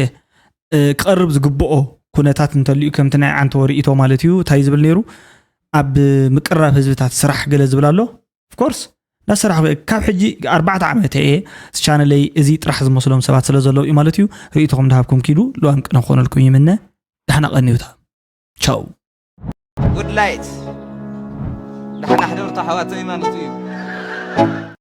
ክቐርብ ዝግብኦ ኩነታት እንተልዩ ከምቲ ናይ ዓንተወ ርእቶ ማለት እዩ እንታይ ዝብል ነይሩ ኣብ ምቅራብ ህዝብታት ስራሕ ገለ ዝብል ኣሎ። ኦፍኮርስ እናሰራሕኩ እየ ካብ ሕጂ ኣርባዕተ ዓመት እየ ቻነለይ እዚ ጥራሕ ዝመስሎም ሰባት ስለ ዘለዉ እዩ ማለት እዩ። ርእቶኹም እንዳሃብኩም ኪዱ ልዋም ቅነ ክኾነልኩም ይምነ። ዳሕና ቀንዩታ ቻው። ጉድ ላይት ዳሕና ሕደርቱ ኣሕዋተይ ማለት እዩ።